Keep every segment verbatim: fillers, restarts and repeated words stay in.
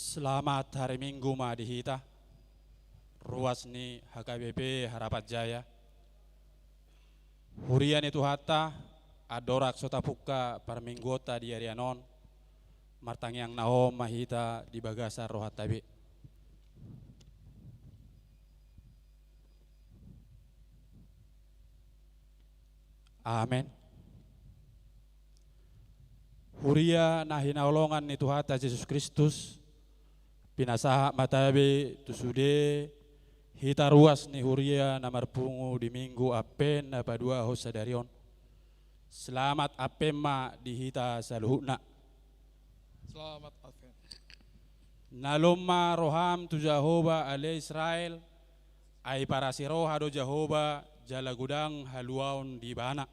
Selamat hari Minggu ma di hita, ruas ni H K B P Harapan Jaya. Huria ni Tuhanta, andorang so tapungka parmingguonta di arian on, martangiang na hohom ma hita di bagasan rohanta be. Amen. Huria na hinaholongan ni Tuhanta Jesus Kristus, pinasahat ma tabe tu sude hita ruas ni huria na marpungu di Minggu Advent na paduahon sadari on. Selamat Advent ma di hita saluhutna. Selamat Advent. Na lom ma roham tu Jahowa, ale Israel, ai parasi roha do Jahowa, jala godang haluaon di Ibana.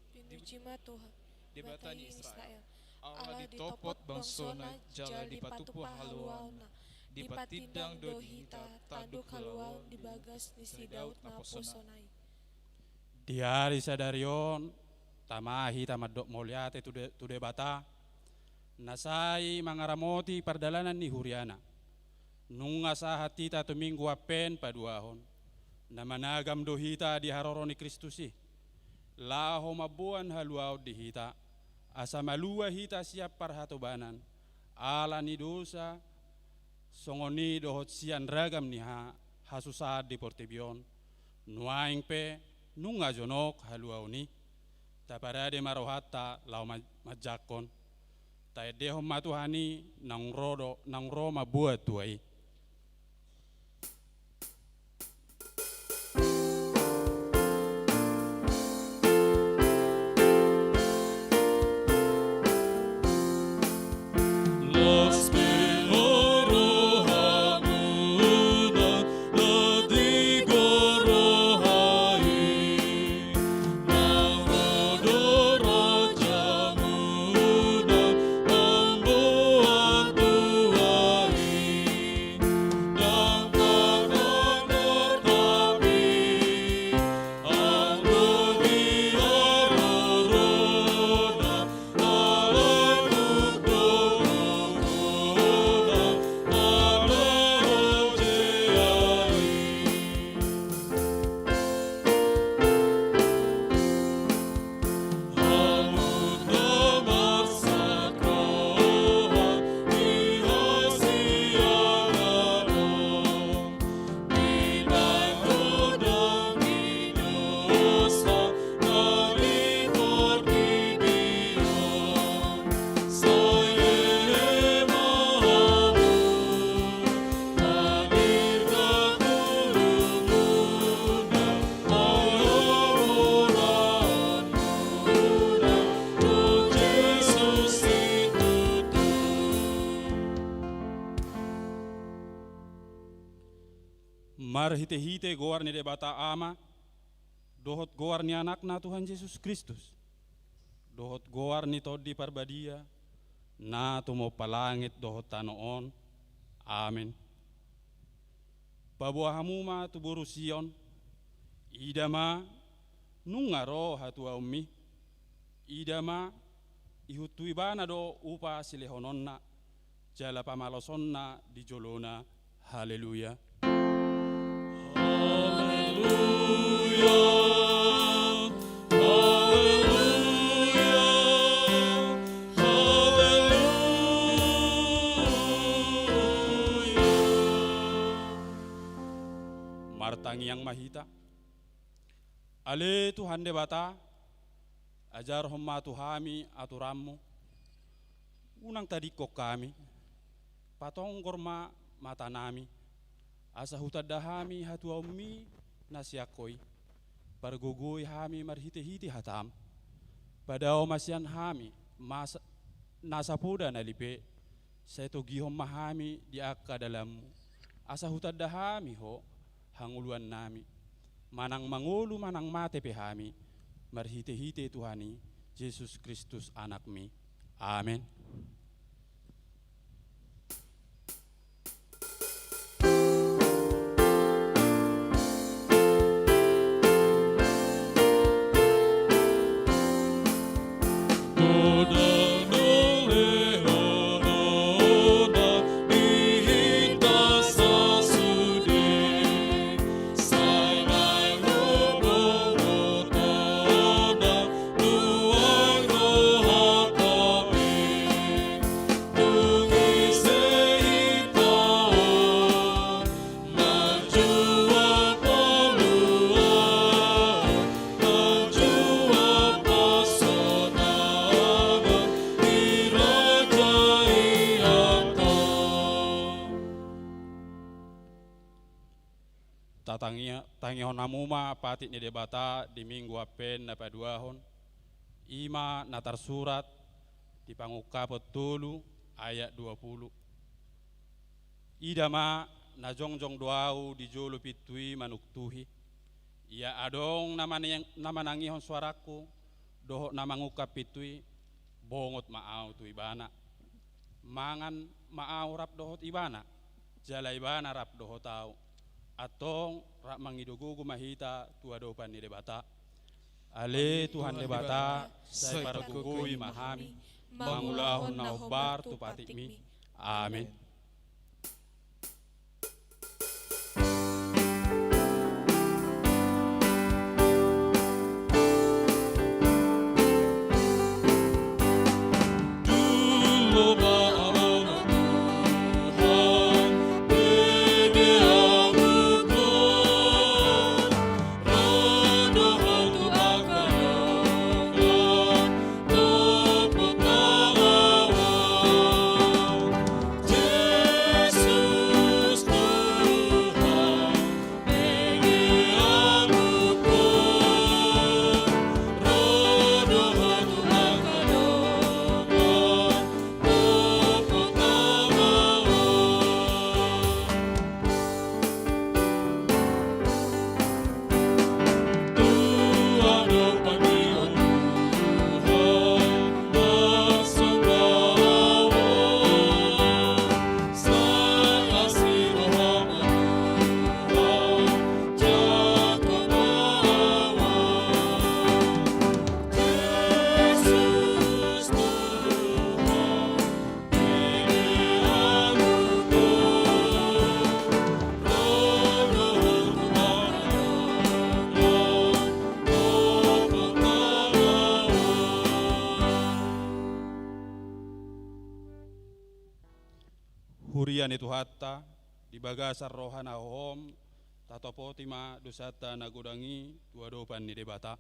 Pinuji ma Tuhan, Debata ni Israel. Allah ditopot bangsona jala dipatupa haluaonna. Dipatindang do di hita tanduk haluaon di bagas ni si Daud naposona i. Di ari sadari on, tama hita mandok mauliate tu De-, tu Debata, na sai mangaramoti pardalanan ni huriana. Nunga sahat hita tu Minggu Advent paduahon, na managam do hita di haroro ni Kristus i, laho mamboan haluaon di hita, asa malua hita sian parhatobanan, ala ni dosa, songon i dohot sian ragam ni ha-, hasusaan di portibi on. Nuaeng pe nunga jonok haluaon i. Taparade ma rohanta laho ma-, manjangkon. Taendehon ma Tuhan i naung ro do, naung ro mamboan tua i. Marhitehite goar ni Debata Ama, dohot goar ni Anakna Tuhan Jesus Kristus, dohot goar ni Tondi Parbadia, na tumompa langit dohot tano on. Amen. Paboa hamu ma tu boru Sion, ida ma, nunga ro hatuaonmi, ida ma, ihut tu ibana do upa silehononna, jala pamalosonna di jolona. Haleluya. Haleluya. Haleluya. Haleluya. Martangiang ma hita. Ale Tuhan Debata, ajarhon ma tu hami aturanmu, unang tadingkon hami, patonggor ma matanami, asa hutanda hami hatuaonmi na sian Ho i, pargogoi hami marhitehite hatam, padao ma sian hami, mas-, na sapoda na lipe, sai togihon ma hami di angka dalanmu, asa hutanda hami Ho, hangoluannami, manang mangolu manang mate pe hami, marhitehite Tuhan i, Jesus Kristus Anakmi. Amen. Tangihon hamu ma patik ni Debata di Minggu Advent na paduahon, i ma na tarsurat di Pangungkapon tolu ayat dua pulu. Ida ma, na jongjong do ahu di jolo pintu i manungtuhi. Ia adong na manang-, na manangihon soarangku dohot na mangungkap pintu i, bongot ma ahu tu ibana. Mangan ma ahu rap dohot ibana, jala ibana rap dohot ahu. Antong rap mangido gogo ma hita tu adopan ni Debata. Ale Tuhan Debata, sai pargogoi ma hami mangulahon na hombar tu patikmi. Amen. Huria ni Tuhanta, di bagasan roha na hohom, tatopoti ma dosanta na godang i tu adopan ni Debata.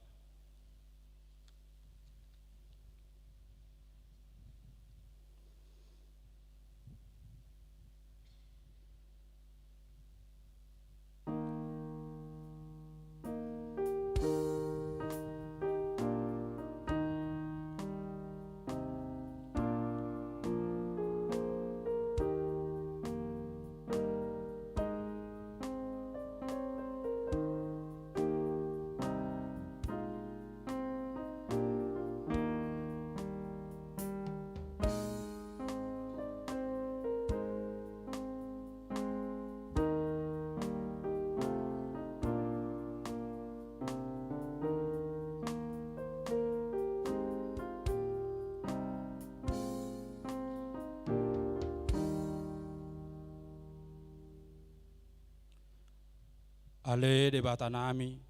Ale Debatanami,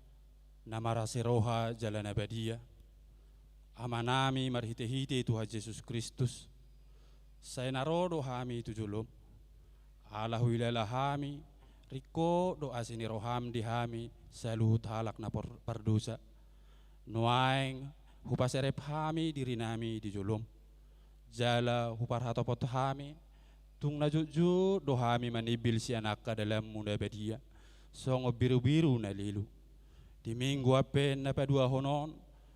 na marasi roha jala na badia, Amanami marhitehite Tuhan Jesus Kristus, sai na ro do hami tu jolom, ala huilala hami, ringkot do asi ni roham di hami saluhut halak na por-, pardosa. Nuaeng hupaserep hami dirinami di jolom, jala huparhatopot hami, tung na jotjot do hami manimbil sian angka dalanmu na badia, songon birubiru na lelu. Di Minggu Advent na paduahon on,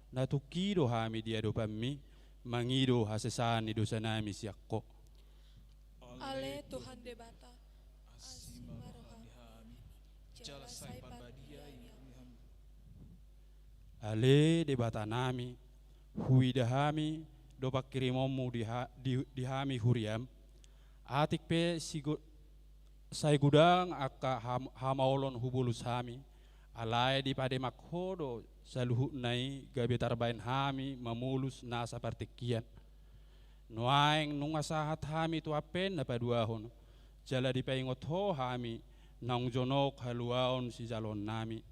na tungki do hami di adopanmi, mangido hasesaan ni dosanami sian Ho. Ale Tuhan Debata, asi ma roham di hami, jala sai parbadiai hami. Ale Debatanami, huida hami do pangkirimonmu di ha-, di, di hami huriam. Atik pe sigo-, sai godang angka ham-, hamaolon hubolus hami, alai dipademak Ho do saluhutna i gabe tarbaen hami mamolus nasa partingkian. Nuaeng nunga sahat hami tu Advent na paduahon, jala dipaingot Ho hami naung jonok haluaon sijaloonnami.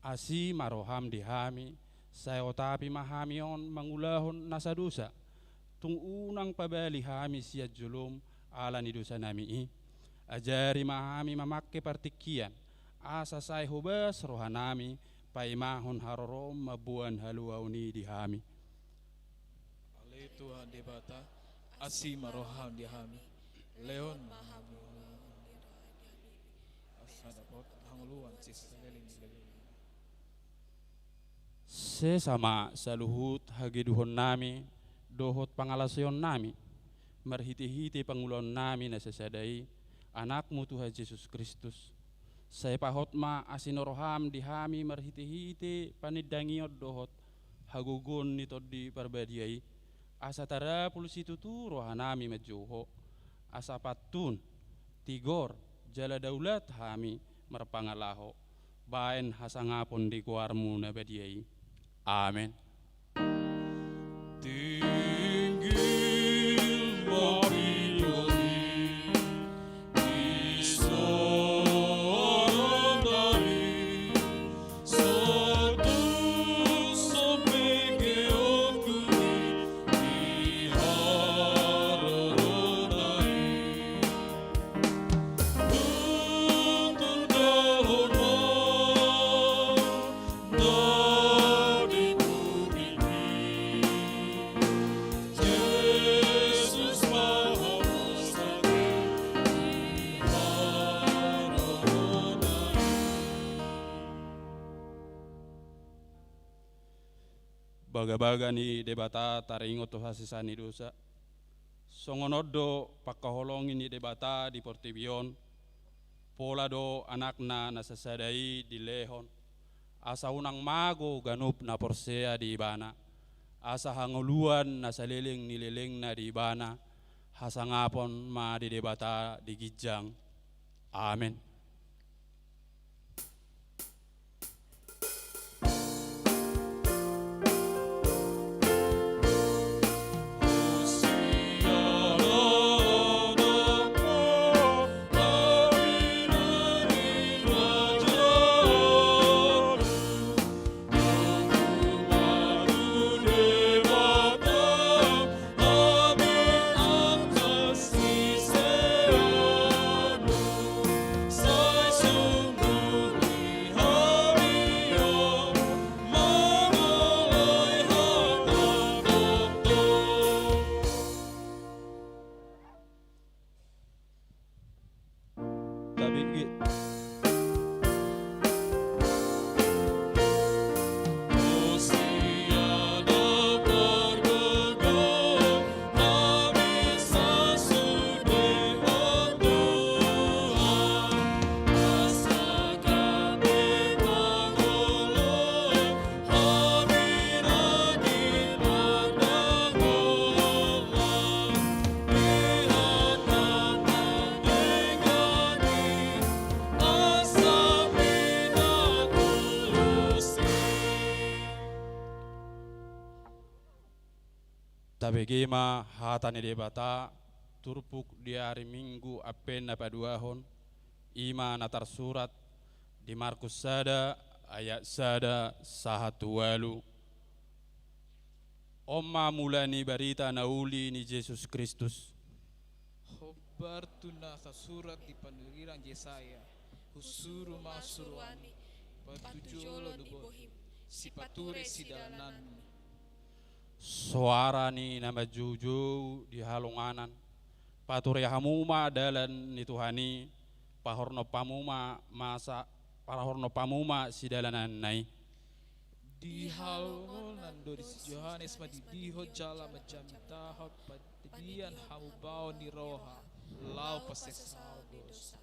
Asi ma roham di hami, sai otapi ma hami on mangulahon nasa dosa, tung unang pabali hami sian jolom ala ni dosanami i. Ajari ma hami mamangke partingkian, asa sai hobas rohanami, paimahon harorom mamboan haluaon i di hami. Ale Tuhan Debata, asi ma roham di hami, lehon ma hamu asa dapot hami Sesa ma saluhut hagedukonnami dohot pangalaosion nami marhite-hite pangulaon nami na sasada i, Anakmu Tuhan Jesus Kristus. Sai pahot ma asi ni roham di hami marhite-hite panindangion dohot hagogoon ni Tondi Parbadia i, asa tarapul situtu rohanami manjou Ho, asa pantun, tigor, jala daulat hami marpangalaho baen hasangapon di goarmu na badia i. Amen. Tinggil ma pidoni di sada nari, satus sampe geot ku di haroro nari. Bagabaga ni Debata taringot tu hasesaan ni dosa. Songon on do pangkaholongi ni Debata di portibi on, pola do Anakna na sasada i dilehon, asa unang mago ganup na porsea di Ibana, asa hangoluan na saleleng ni lelengna di Ibana, hasangapon ma di Debata di ginjang. Amen. Tabege. Tabege ma hata ni Debata, turpuk di ari Minggu ampe na paduahon, i ma na tarsurat di Markus sada ayat sada sahat tu ualu. On ma mula ni barita na uli ni Jesus Kristus. Hombar tu na tarsurat di panurirang Jesaya, husuru ma suruanmi, patujolo do bohim, sipature sidalananmi. Soara ni na manjoujou di halonganan, pature hamu ma dalan ni Tuhan i, pahornop hamu ma masa, pahornop hamu ma sidalananna i. Di halongonan do di si Johannes mandidihon jala manjamitahon pandadian hamubaon ni roha, laho pasesaon dosa.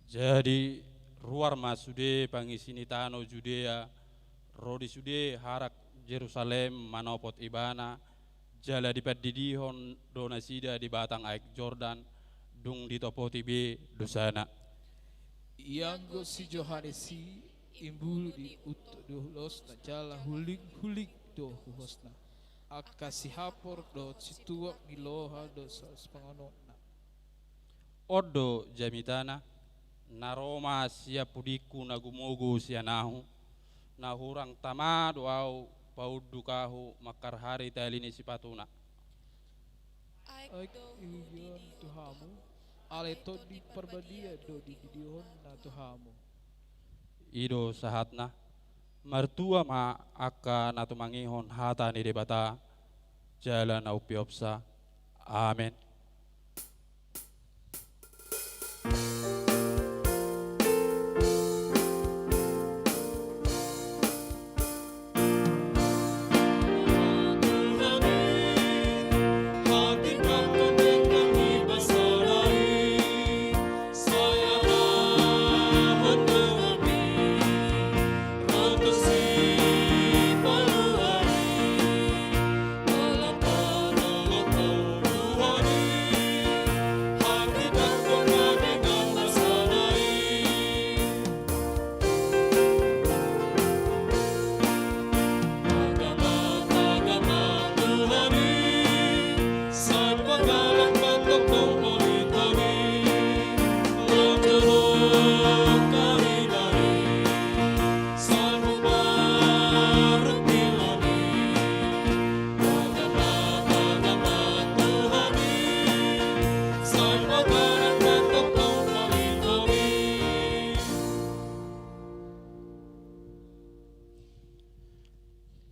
Jadi, ruar ma sude pangisi ni tano Judea, ro di sude harak Jerusalem manopot Ibana, jala dipandidihon do nasida di batang aek Jordan, dung ditopoti be dosana. Ianggo si Johannes i, imbulu diutuk do ulosna jala huling-huling do uhosna. Angka sihapor dohot situak ni loha do sipanganonna. On do jamitana, na ro ma sian pudingku na gumogo sian ahu, na hurang tama do ahu paunduk ahu mangkarhari tali ni sipatuna. Aek do huihuion tu hamu, alai Tondi Parbadia do dididihonna tu hamu. I do sahatna, martua ma angka na tumangihon hata ni Debata, jala na umpeopsa. Amen.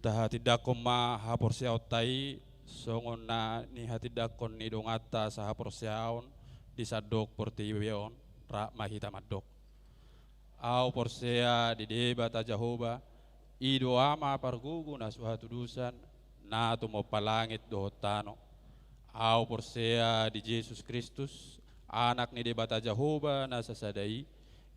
Tahatindangkon ma haporseaonta i, songon na nihatindangkon ni donganta sahaporseaon di sandok portibi on, rap ma hita mandok. Ahu porsea di Debata Jahowa, i do Ama pargogo na so hatudosan, na tumompa langit dohot tano. Ahu porsea di Jesus Kristus, Anak ni Debata Jahowa na sasada i,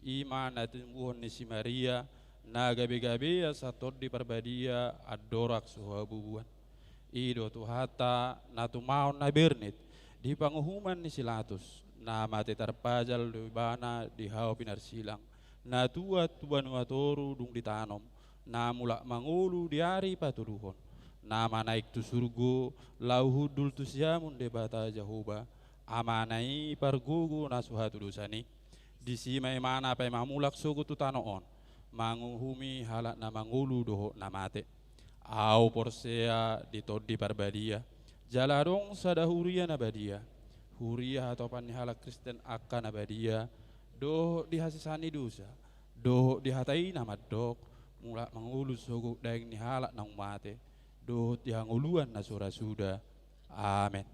i ma na tinumbuhon ni si Maria, na gabegabean sian Tondi Parbadia andorang so habubuan. I do Tuhanta na tumaon na bernit di panguhuman ni si Latus, na mate tarpajal do ibana di hau pinarsilang, na tuat tu banua toru dung ditanom, na mulak mangolu di ari patoluhon, na manaek tu surgo laho hundul tu siamun Debata Jahowa, Amana i pargogo na so hatudosan i. Disi ma ibana pe mamulak sogot tu tano on, manguhumi halak na mangolu dohot na mate. Ahu porsea di Tondi Parbadia, jala adong sada huria na badia, huria hatopan ni halak Kristen angka na badia, dohot di hasesaan ni dosa, dohot di hata i na mandok, mulak mangolu sogot daging ni halak naung mate, dohot di hangoluan na so ra suda. Amen.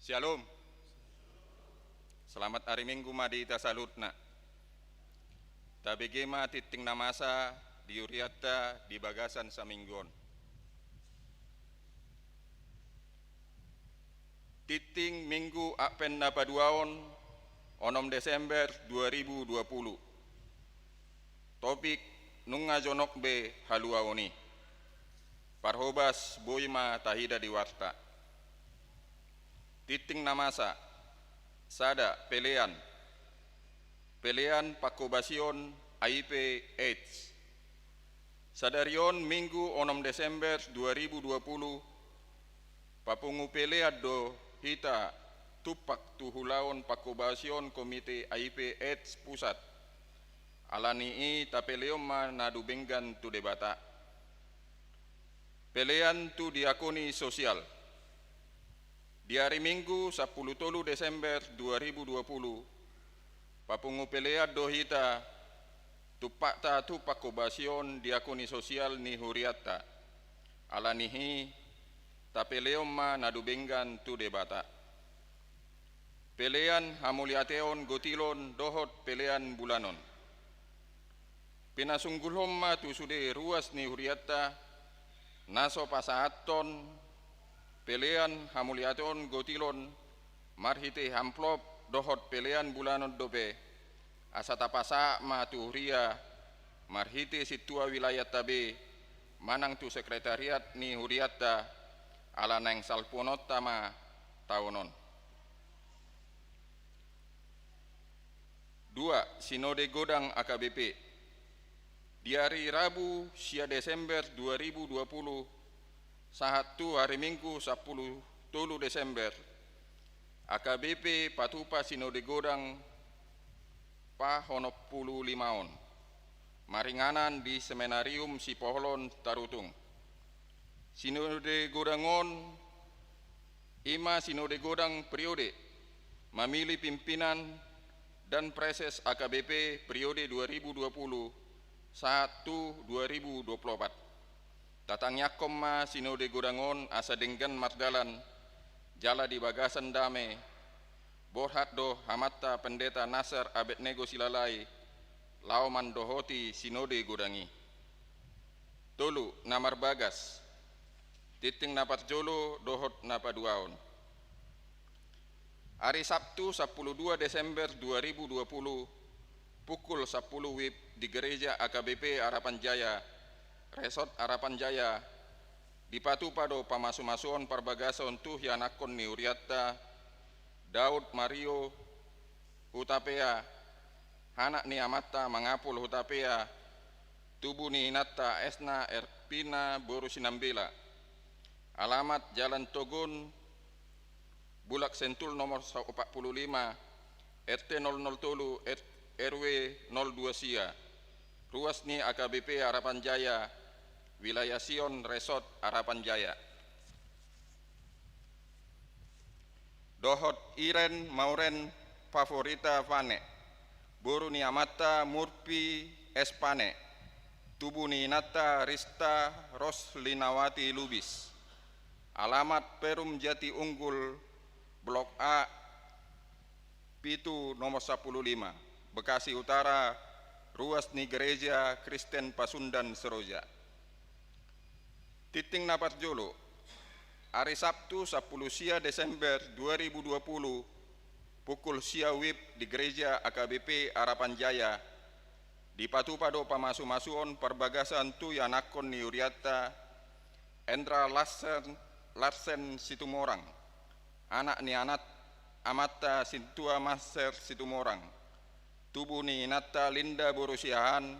Syalom. Selamat ari Minggu ma di hita saluhutna. Tabege ma tingting na masa di hurianta di bagasan saminggu on. Tingting Minggu Advent na paduahon, onom Desember dua ribu dua puluh. Topik: Nunga jonok be haluaon i. Parhobas boi ma taida di warta. Tingting na masa: sada, pelean. Pelean pangkobasion H I V AIDS. Sadari on Minggu onom Desember dua ribu dua puluh, papungu pelean do hita tumpak tu ulaon pangkobasion Komite H I V AIDS Pusat. Ala ni i tapeleon ma na dumenggan tu Debata. Pelean tu diakoni sosial. Di ari Minggu sampulu tolu Desember dua ribu dua puluh, papungu pelean do hita tumpakta tu pangkobasion diakoni sosial ni hurianta. Ala ni i tapeleon ma na dumenggan tu Debata. Pelean hamauliateon gotilon dohot pelean bulanon. Pinasunggulhon ma tu sude ruas ni hurianta na so pasahathon pelean hamauliateon gotilon marhite amplop dohot pelean bulanon dope, asa tapasahat ma tu huria marhite sintua wilayanta be manang tu sekretariat ni hurianta, ala naeng salpuhononta ma taon on. Dua, Sinode Godang A K B P. Di ari Rabu sia Desember dua ribu dua puluh, sahat tu ari Minggu sampulu tolu Desember, A K B P patupa Sinode Godang paonom pulu lima on, maringanan di Seminarium Sipoholon Tarutung. Sinode Godang on, i ma Sinode Godang periode, memilih pimpinan dan praeses A K B P periode dua ribu dua puluh sahat tu dua ribu dua puluh opat. Tatangiangkon ma Sinode Godang on asa denggan mardalan, jala di bagasan dame, borhat do Amanta Pendeta Nasar Abednego Silalai, laho mandohoti Sinode Godang i. Tolu, na marbagas. Tingting na parjolo dohot na paduahon. Ari Sabtu sampulu dua Desember dua ribu dua puluh, pukul sampulu WIB di Gereja A K B P Harapan Jaya, Resort Harapan Jaya, dipatupa do pamasumasuon parbagason tu ianakhon ni hurianta, Daud Mario Hutapea, anak ni amanta Mangapul Hutapea, tubu ni inanta Esna Erpina boru Sinambela. Alamat Jalan Togon, Bulak Sentul nomor sa-, opat puluh lima, R T nol nol tolu, R-, R W nol dua sia. Ruas ni A K B P Harapan Jaya, Wilayah Sion, Resort Harapan Jaya. Dohot Iren Mauren Favorita Pane, boru ni amanta Murpi S Pane, tubu ni inanta Rista Roslinawati Lubis. Alamat Perum Jati Unggul, Blok A, pitu, nomor sapuluh lima, Bekasi Utara, ruas ni Gereja Kristen Pasundan Seroja. Tingting na parjolo, ari Sabtu, sapuluh sia Desember dua ribu dua puluh, pukul sia WIB di Gereja A K B P Harapan Jaya, dipatupa do pamasumasuon parbagasan tu ianakhon ni hurianta, Endra Larsen, Larsen Situmorang, anak ni anak amanta Sintua Maser Situmorang, tubu ni inanta Linda boru Siahaan,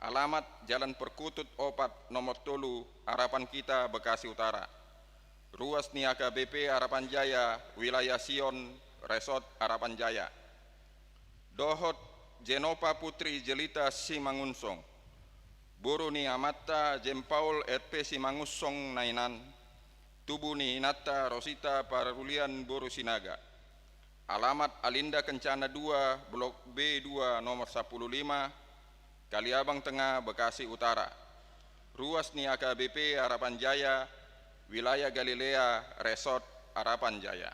alamat Jalan Perkutut opat, nomor tolu, Harapan Kita, Bekasi Utara. Ruas ni A K B P Harapan Jaya, Wilayah Sion, Resort Harapan Jaya. Dohot Jenopa Putri Jelita Simangunsong, boru ni amanta Jempaul R P Simangunsong Nainan, tubu ni inanta Rosita Parulian boru Sinaga. Alamat Alinda Kencana dua, Blok B dua, nomor sapuluh lima, Kaliabang Tengah, Bekasi Utara. Ruas ni A K B P Harapan Jaya, Wilayah Galilea, Resort Harapan Jaya.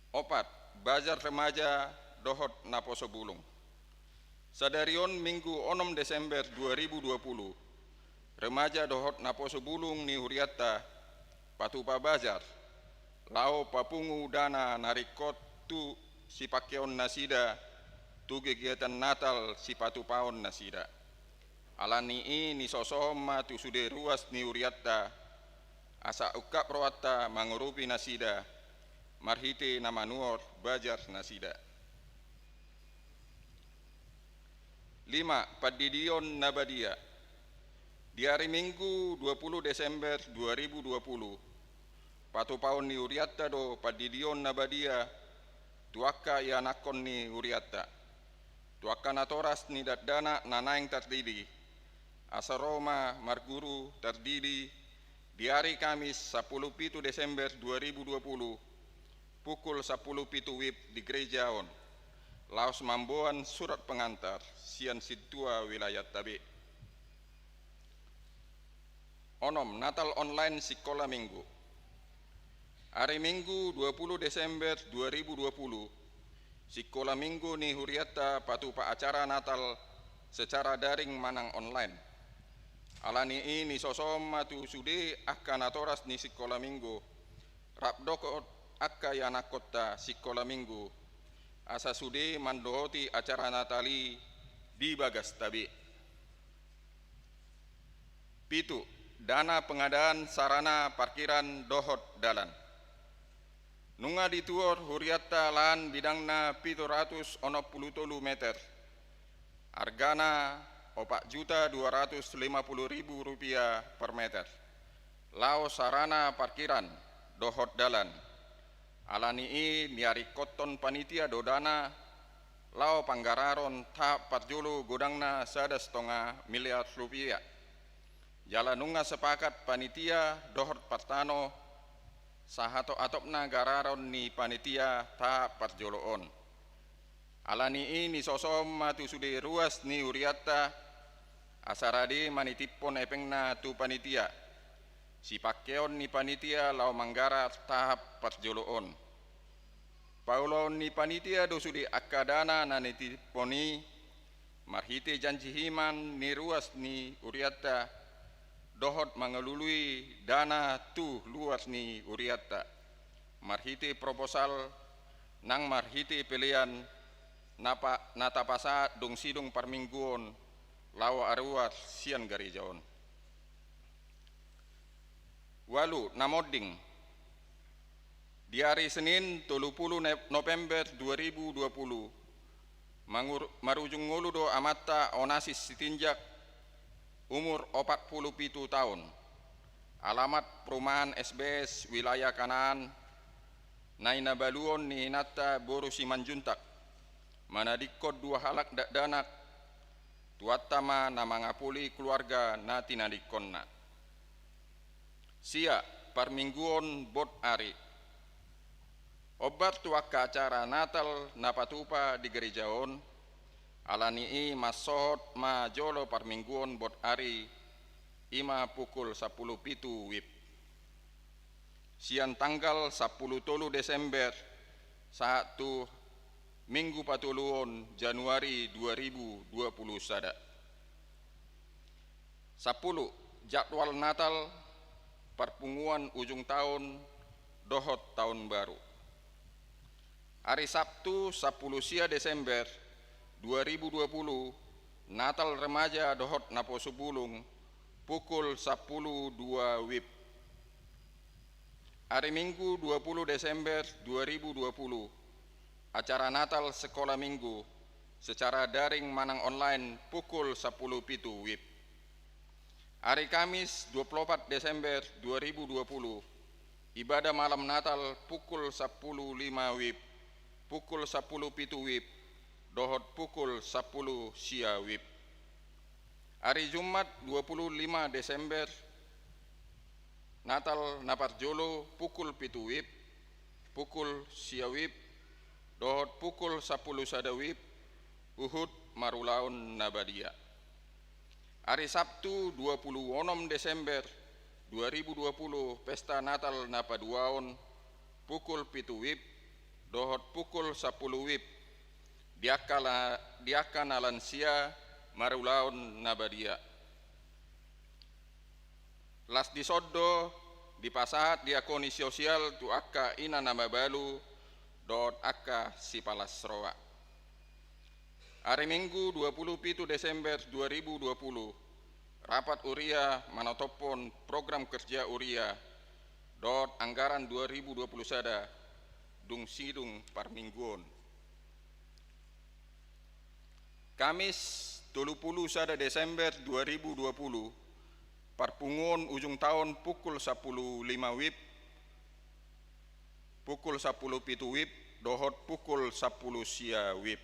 Opat, bazar remaja dohot naposo bulung. Sadari on Minggu onom Desember dua ribu dua puluh, remaja dohot naposo bulung ni hurianta patupa bazar, laho papungu dana na ringkot tu sipangkeon nasida tu kegiatan Natal sipatupaon nasida. Ala ni i nisosohon ma tu sude ruas ni hurianta, asa ungkap rohanta mangurupi nasida, marhite na manuhor bazar nasida. Lima, pandidion na badia. Di ari Minggu dua puluh Desember dua ribu dua puluh, patupaon ni hurianta do pandidion na badia tu angka ianakhon ni hurianta. Tu angka natoras ni dakdanak na naeng tardidi, asa ro ma marguru tardidi di ari Kamis sapuluh pitu Desember dua ribu dua puluh, pukul sapuluh pitu WIB di gereja on, laos mamboan surat pengantar sian sintua wilayahta be. Onom, Natal online sikola Minggu. Ari Minggu dua puluh Desember dua ribu dua puluh, sikola Minggu ni hurianta patupa acara Natal secara daring manang online. Ala ni i nisosohon ma tu sude angka natoras ni sikola Minggu, rap dohot angka ianakhonta sikola Minggu, asa sude mandohoti acara Natal i di bagasta be. Pitu, dana pengadaan sarana parkiran dohot dalan. Nunga dituhor hurianta lahan bidangna pitu ratus onom puluh tolu meter, argana opat juta dua ratus lima puluh ribu rupiah per meter, laho sarana parkiran dohot dalan. Ala ni i niaringkothon panitia do dana laho panggararon tahap parjolo godangna sada satonga miliar rupiah. Jala nunga sepakat panitia dohot partano sahatop-hatopna gararon ni panitia tahap parjolo on. Ala ni i nisosohon ma tu sude ruas ni hurianta, asa rade manitiphon hepengna tu panitia, sipangkeon ni panitia laho manggarar tahap parjolo on. Paulaon ni panitia do sude angka dana na nitiphon i, marhite janji himan ni ruas ni hurianta, dohot mangalului dana tu ruas ni hurianta, marhite proposal nang marhite pelean na pa-, na tapasahat dung sidung parmingguon laho aruar sian gareja on. Ualu, na monding. Di ari Senin, tolu pulu Ne-, November dua ribu dua pulu, mangur-, marujung ngolu do amanta Onasis Sitinjak, umur opat pulu pitu taon. Alamat perumahan S B S wilayah Kanaan, na i na baluon ni inanta boru Simanjuntak, manadingkon dua halak dakdanak, Tuhanta ma na mangapuli keluarga na tinadingkonna. Sia, parmingguon bot ari. Ombar tu angka acara Natal na patupa di gereja on, ala ni i mansohot ma jolo parmingguon bot ari, i ma pukul sampulu pitu wib. Sian tanggal sampulu tolu Desember sahat tu minggu patoluon Januari dua ribu dua puluh sada. Sampulu, jadwal Natal, parpunguan ujung taon, dohot taon baru. Ari Sabtu sampulu sia Desember dua ribu dua puluh, Natal remaja dohot naposo bulung, pukul sampulu dua wib. Ari Minggu dua puluh Desember dua ribu dua puluh, acara Natal sekolah Minggu secara daring manang online pukul sampulu pitu wib. Ari Kamis dua puluh opat Desember dua ribu dua puluh, ibadah malam Natal pukul sampulu lima wib, pukul sampulu pitu wib, dohot pukul sampulu sia wib. Ari Jumat dua puluh lima Desember, Natal na parjolo pukul pitu wib, pukul sia wib, dohot pukul sampulu sada wib, huhut marulaon na badia. Ari Sabtu dua puluh onom Desember dua ribu dua puluh, pesta Natal na paduaon, pukul pitu wib, dohot pukul sampulu wib, di angka la-, di angka na lansia marulaon na badia. Las dison do dipasahat diakoni sosial tu angka ina na mabalu dohot angka sipalas roha. Ari Minggu dua puluh pitu Desember dua ribu dua puluh, rapat huria manotophon program kerja huria dohot anggaran dua ribu dua puluh sada, dung sidung parmingguon. Kamis tolu puluh sada Desember dua ribu dua puluh, parpunguon ujung taon pukul sampulu lima wib, pukul sampulu pitu wib, dohot pukul sampulu sia wib.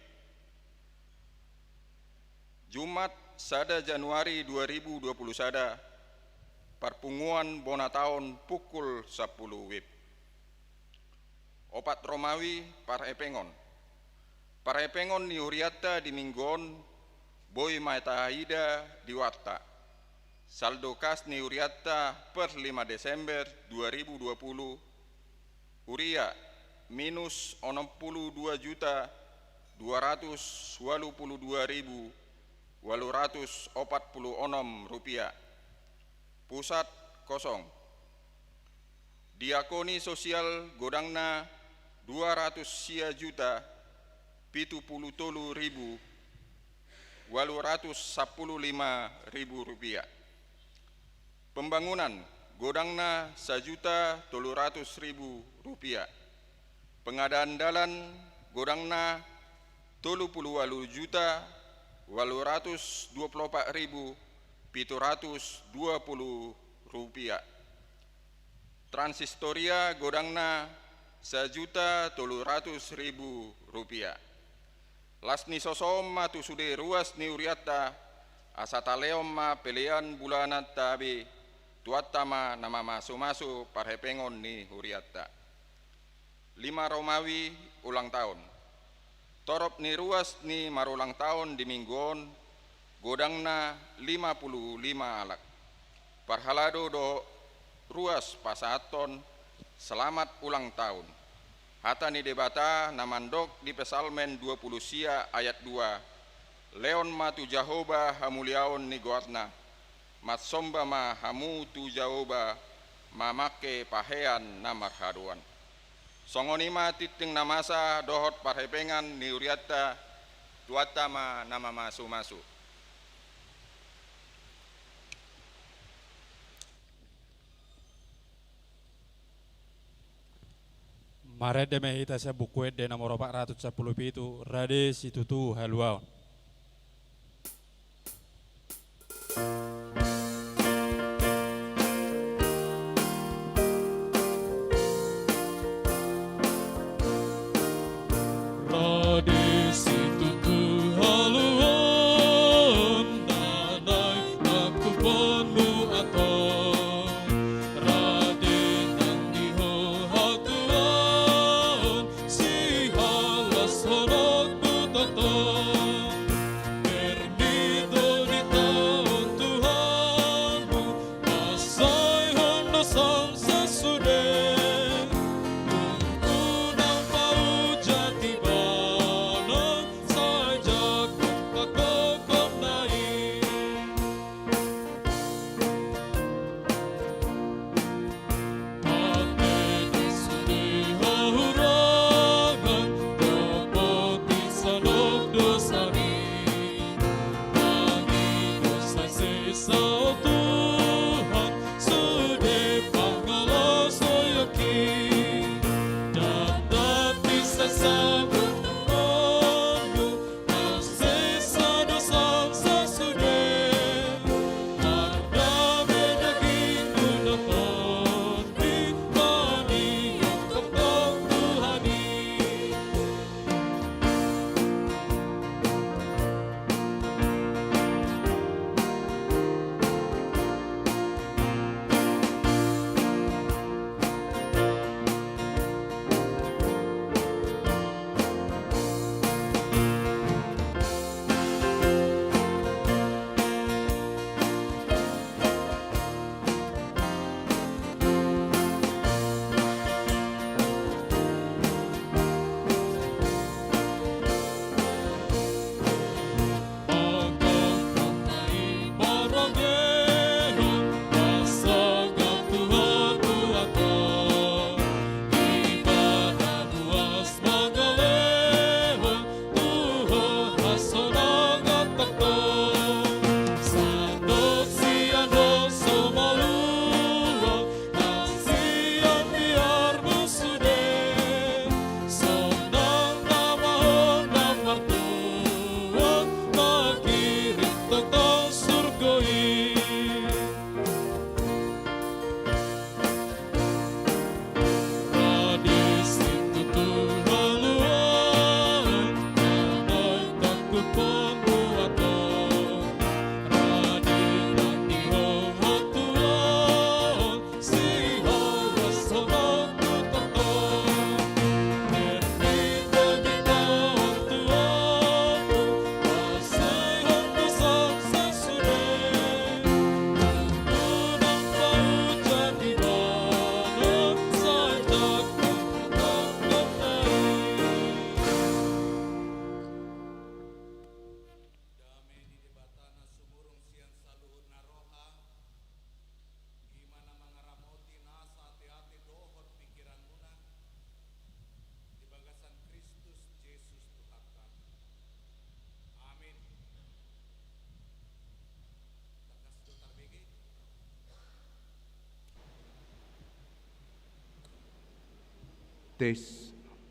Jumat sada Januari dua ribu dua puluh sada, parpunguan bona taon pukul sampulu wib. Opat Romawi, parhepengon. Parhepengon ni hurianta di Minggu on, boi ma taida di warta. Saldo kas ni hurianta per lima Desember dua ribu dua puluh, huria minus onom puluh dua juta dua ratus walu puluh dua ribu walu ratus opat puluh onom rupiah. Pusat kosong. Diakoni sosial godangna dua ratus sia juta pitu puluh tolu ribu walu ratus sampulu lima ribu rupiah. Pembangunan godangna sajuta tolu ratus ribu rupiah. Pengadaan dalan godangna tolu puluh walu juta walu ratus dua puluh opat ribu pitu ratus dua puluh rupiah. Transistoria godangna sajuta tolu ratus ribu rupiah. Las ni sosom ma tu sude ruas ni hurianta, asa talehon ma pelean bulananta be, Tuhanta ma na mamasumasu parhepengon ni hurianta. Lima Romawi, ulang taon. Torop ni ruas ni marulang taon di Minggu on, godangna lima puluh lima halak. Parhalado do ruas pasahathon selamat ulang taon. Hata ni Debata na mandok di Psalmen dua puluh sia ayat dua, "Lehon ma tu Jahowa hamuliaon ni goarna, mansomba ma hamu tu Jahowa mamangke pahean na marhadoan." Songon i ma tingting na masa dohot parhepengan ni hurianta, Tuhanta ma na mamasumasu. Marende ma hita sian Buku Ende nomor opat ratus sampulu pitu, Rade Situtu Haluaon.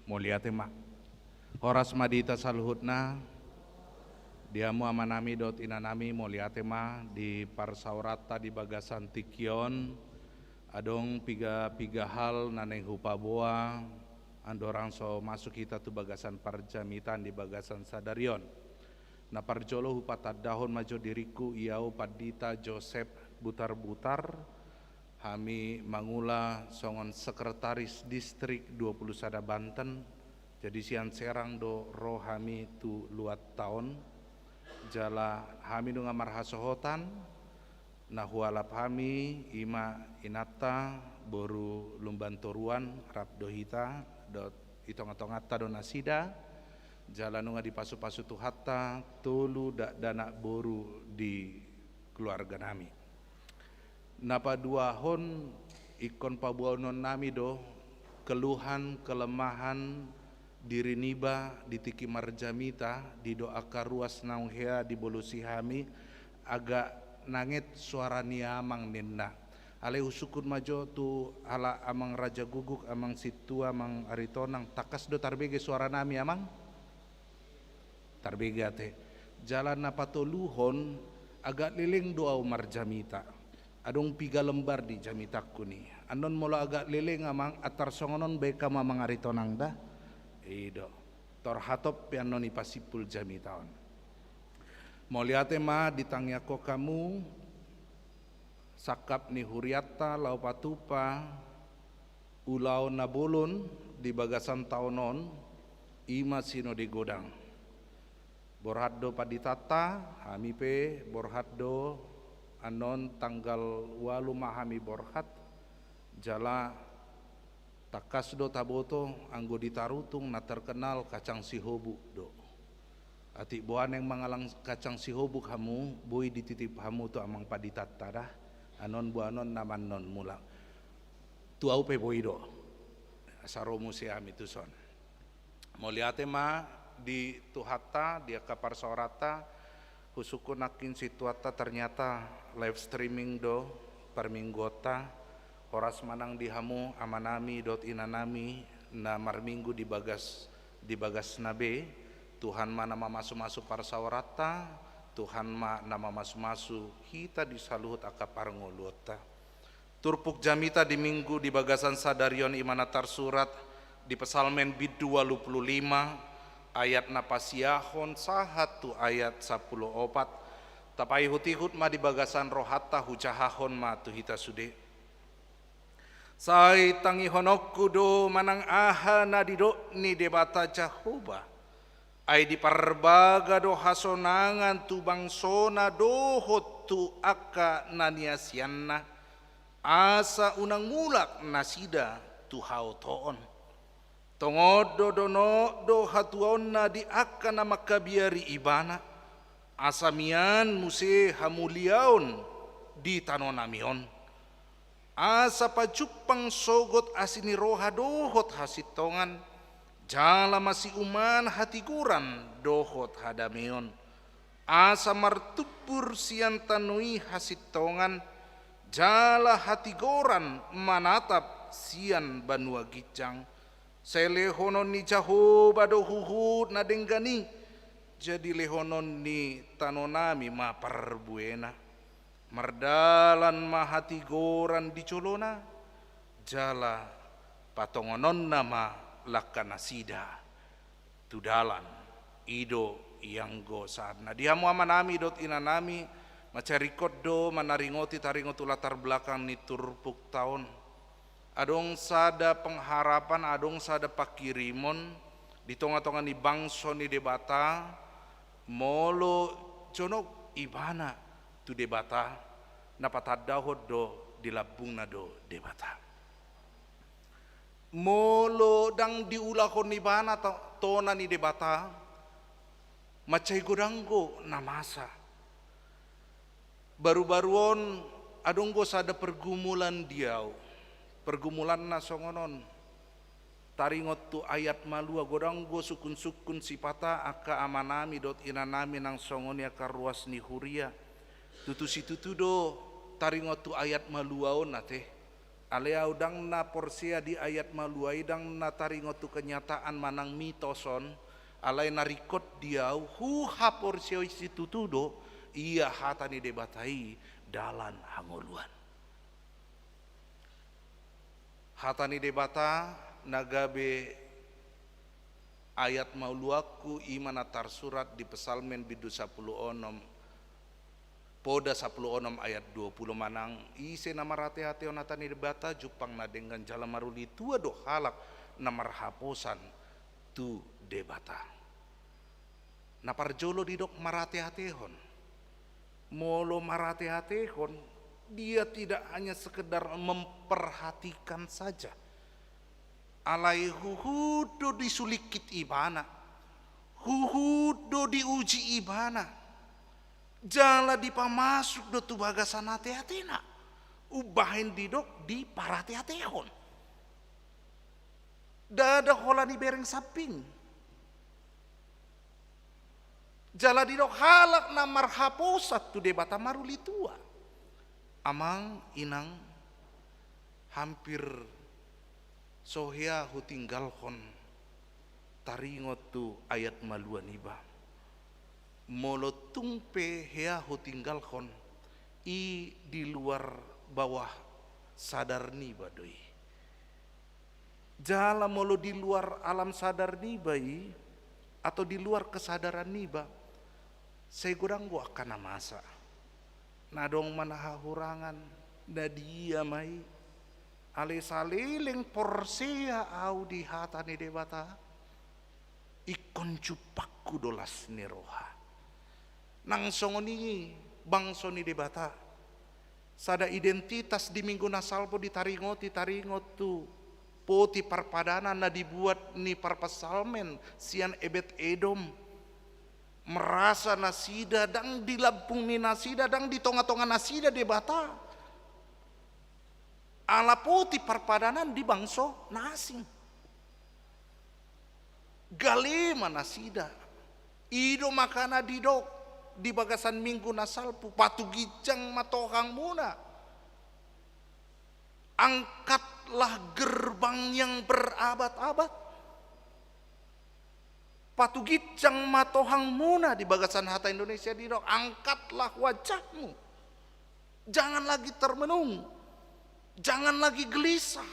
Mauliate ma. Horas ma di hita saluhutna. Di hamu amanami dohot inanami, mauliate ma di parsaoranta di bagasan tingki on. Adong piga-piga hal na naeng hupaboa andorang so masuk hita tu bagasan parjamitaan di bagasan sadari on. Na parjolo hupatandahon ma jo diringku, i ahu Pandita Joseph Butarbutar, hami mangula songon Sekretaris Distrik dua puluh sada Banten. Jadi sian Serang do ro hami tu luatta on. Jala hami nunga marhasohotan, na hualap hami i ma inanta boru Lumban Toruan, rap do hita, dohot di tonga-tonganta do nasida. Jala nunga dipasu-pasu Tuhanta tolu dakdanak boru di keluarganami. Na paduahon, ingkon paboaonnami do keluhan, kelemahan diri niba di tingki marjamita, didok angka ruas naung hea dibolosi hami, agak nanget soara ni amang ninna. Alai husungkun ma jo tu halak amang Raja Guguk, amang Sintua, amang Aritonang, tangkas do tarbege soaranami, amang? Tarbege ate. Jala na patoluhon, agak leleng do ahu marjamita. Adong piga lembar di jamitangku ni. Annon molo agak leleng, amang, antar songon on baen hamu, amang Aritonang, da. I do. Tor hatop pe annon dipasimpul jamita on. Mauliate ma ditangiangkon hamu sangkap ni hurianta laho patupa ulaon na bolon di bagasan taon on, i ma Sinode Godang. Borhat do panditanta, hami pe borhat do, annon tanggal ualu ma hami borhat, jala tangkas do taboto anggo di Tarutung na terkenal kacang sihobuk do. Atik boha naeng mangalang kacang sihobuk hamu, boi dititip hamu tu amang panditanta da. Annon boanon nama annon mulak. Tu ahu pe boi do. Asa ro muse hami tuson. Mauliate ma di Tuhanta, di angka parsaoranta, husungkun nangkin situanta ternyata live streaming do parmingguonta. Horas ma nang di hamu amanami dohot inanami na marminggu di bagas, di bagasna be. Tuhan ma na mamasu-masu parsaoranta, Tuhan ma na mamasu-masu hita di saluhut angka parngoluonta. Turpuk jamita di minggu di bagasan sadari on i ma na tarsurat di Psalmen bindu ualu pulu lima, ayat na pasiahon sahat tu ayat sampulu opat. Tapaihut-ihut ma di bagasan rohanta, hujahahon ma tu hita sude. Sai tangihononku do manang aha na didok ni Debata Jahowa. Ai diparbaga do hasonangan tu bangsona dohot tu angka na niasianna, asa unang mulak nasida tu haotoon. Tongon do donok do hatuaonna di angka na mangkabiari ibana, asa mian muse hamuliaon di tanonami on. Asa pajumpang sogot asi ni roha dohot hasintongan, jala masiuman hatigoran dohot hadameon. Asa martumbur sian tano i hasintongan, jala hatigoran manatap sian banua ginjang. Sai lehonon ni Jahowa do huhut na denggan i, jadi lehonon ni tanonami ma parbuena. Mardalan ma hatigoran di jolona, jala patongononna ma langkanasida tu dalan. I do ianggo sahatna. Di hamu amanami dohot inanami, mansai ringkot do manaringoti taringot tu latar belakang ni turpukta on. Adong sada pengharapan, adong sada panghirimon di tonga-tonga ni bangso ni Debata, molo jonok ibana tu Debata, na patandahon do di lambungna do Debata. Molo ndang diulahon ibana to-, tona ni Debata, mansai godang do na masa. Baru-baru on adong do sada pergumulan di ahu. Pergumulanna songon on. Taringot tu ayat malua, godang do sungkun-sungkun sipata angka amanami dohot inanami nang songon i angka ruas ni huria. Tutu situtu do taringot tu ayat malua on ate. Alai ahu ndang na porsea di ayat malua i, ndang na taringot tu kenyataan manang mitos on, alai na ringkot di ahu, huhaporseai situtu do, ia hata ni Debata i dalan hangoluan. Hata ni Debata na gabe ayat mauluanku i ma na tarsurat di Psalmen bindu sapulu onom, poda sapulu onom ayat dua pulu manang, ise na marateatehon hata ni Debata jumpang na denggan, jala maruli tua do halak na marhaposan tu Debata. Na parjolo didok marateatehon. Molo marateatehon, dia tidak hanya sekedar memperhatikan saja. Alai huhut do disulingkit ibana, huhut do diuji ibana, jala dipamasuk do tu bagasan ateatena. Umbahen didok diparateatehon. Ndada holan ibereng sambing. Jala didok halak na marhaposan tu Debata maruli tua. Amang, inang, hampir so hea hutinggalhon taringot tu ayat malua niba. Molo tung pe hea hutinggalhon, i di luar bawah sadar niba do i. Jala molo di luar alam sadar niba i, atau di luar kesadaran niba, sai godang do angka na masa. Na adong ma na hahurangan, na dia ma i. Alai saleleng porsea ahu di hata ni Debata, ingkon jumpangku do las ni roha. Nang songon i bangso ni Debata. Sada identitas di Minggu na salpu ditaringoti, taringot tu poti parpadanan na dibuat ni parpsalmen sian Ebed Edom. Merasa nasida ndang di lambung ni nasida, ndang di tonga-tonga nasida Debata. Ala poti parpadanan di bangso na asing. Gale ma nasida. I do makana didok di bagasan Minggu na salpu, patuginjang ma tohangmuna. Angkatlah gerbang yang berabad-abad. Patuginjang ma tohangmuna, di bagasan hata Indonesia didok, angkatlah wajahmu. Jangan lagi termenung. Jangan lagi gelisah.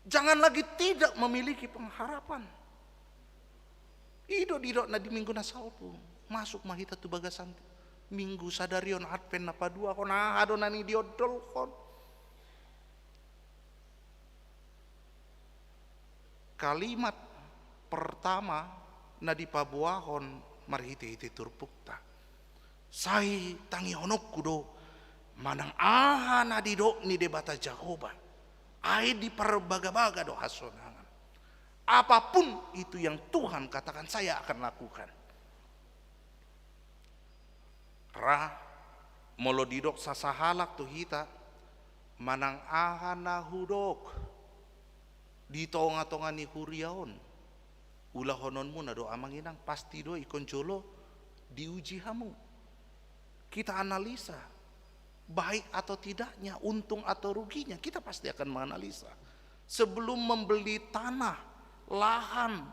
Jangan lagi tidak memiliki pengharapan. I do didok na di Minggu na salpu. Masuk ma hita tu bagasan Minggu sadari on, Advent na paduahon, aha do na nidiondolhon. Kalimat pertama na dipaboahon marhite-hite turpukta. Sai tangihononku do manang aha na didok ni Debata Jahowa. Ai diparbaga-baga do hasonangan. Apapun itu yang Tuhan katakan, saya akan lakukan. Ra, molo didok sasahalak tu hita, manang aha na hudok di tonga-tonga ni huria on, ulahononmuna do, amang inang, pasti do ingkon jolo diuji hamu. Kita analisa, baik atau tidaknya, untung atau ruginya, kita pasti akan menganalisa. Sebelum membeli tanah, lahan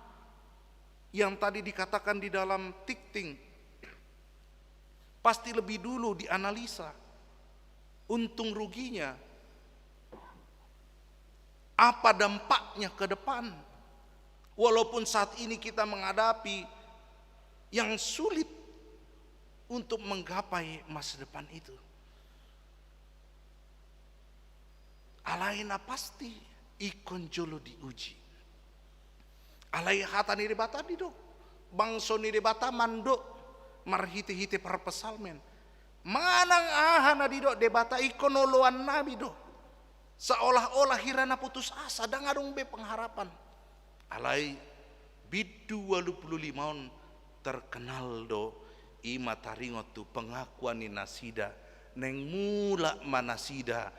yang tadi dikatakan di dalam tikting, pasti lebih dulu dianalisa untung ruginya, apa dampaknya ke depan. Walaupun saat ini kita menghadapi yang sulit untuk menggapai masa depan itu. Alai na pasti ingkon jolo diuji. Alai hata ni Debata didok, bangso ni Debata mandok marhite-hite parpsalmen. Manang aha na didok Debata ingkon oloannami do. Seolah-olah hira na putus asa, ndang adong be pengharapan. Alai bindu ualu pulu lima on terkenal do, i ma taringot tu pengakuan ni nasida, naeng mulak ma nasida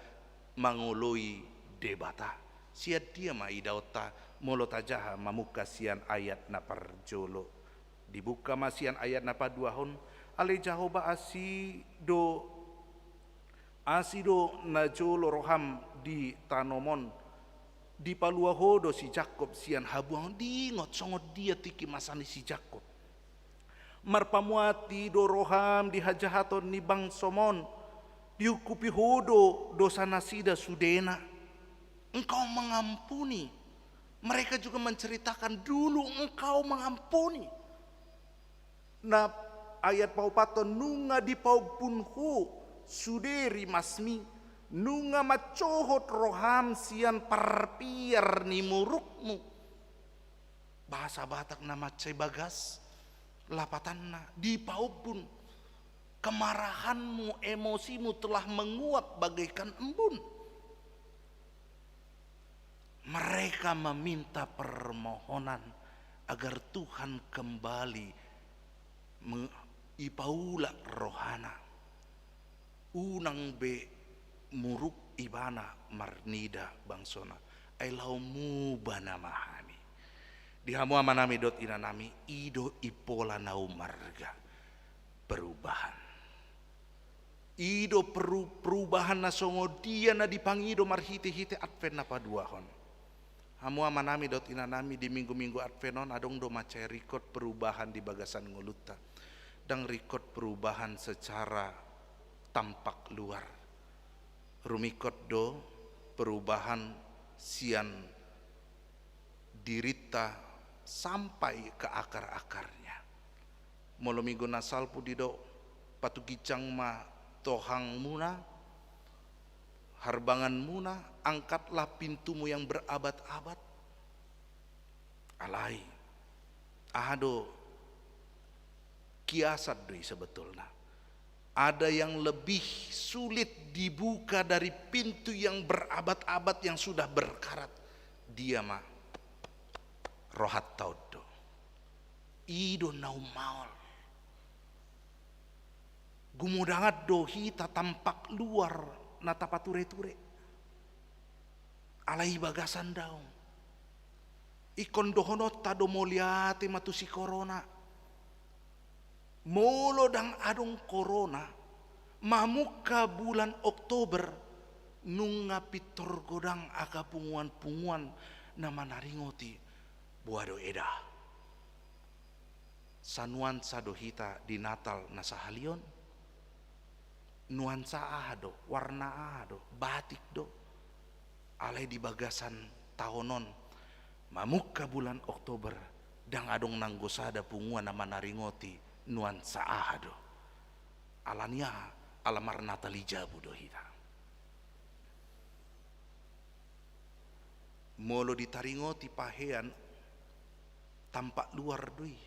mangoloi Debata. Sian dia ma idaonta, molo tajaha mamungka sian ayat na parjolo. Dibuka ma sian ayat na paduahon, alai Jahowa asi do, asi do najolo roham di tanoman on, dipalua Ho do si Jakkob sian habuangan. Diingot songon dia tingki masa ni si Jakkob. Marpamuati do roham di hajahaton ni bangsom on, diungkupi Ho do dosa nasida sudena. Engkau mengampuni. Mereka juga menceritakan dulu Engkau mengampuni. Na ayat paopathon, nunga dipaompun Ho sude rimasmi, nunga mancohot roham sian parpiar ni murukmu. Bahasa Batak na mansai bagas, lapatanna dipaompun. Kemarahanmu, emosimu telah menguap bagaikan embun. Mereka meminta permohonan agar Tuhan kembali me-, ipaulak rohana. Unang be muruk ibana marnida bangsona. Ai laho muba nama hami. Di hamu amanami dohot inanami, i do impola na umarga perubahan. I do peru-, perubahan na songon dia na dipangido marhite-hite Advent na paduahon. Hamu amanami dohot inanami, di minggu-minggu Advent on adong do mansai ringkot perubahan di bagasan ngolunta. Ndang ringkot perubahan secara tampak luar. Rumingkot do perubahan sian dirinta sampai ke akar-akarnya. Molo minggu na salpu didok, patuginjang ma tohangmuna, harbanganmuna, angkatlah pintumu yang berabad-abad. Alai, aha do, kiasan do i sebetulna. Ada yang lebih sulit dibuka dari pintu yang berabad-abad yang sudah berkarat. Dia ma rohanta on do. I do na ummaol. Gumodangan do hita tampak luar na tapature-ture. Alai bagasan daong. Ingkon dohononta do mauliate ma tu si korona. Molo ndang adong korona, mamungka bulan Oktober, nunga pintor godang angka punguan-punguan na manaringoti boha do eda. Sanuansa do hita di Natal na sahali on? Nuansa aha do, warna aha do, batik do. Alai di bagasan taon on, mamungka bulan Oktober, ndang adong nanggo sada punguan na manaringoti nuansa aha do. Alani aha? Ala marnatal di jabu do hita. Molo ditaringoti pahean, tampak luar do i.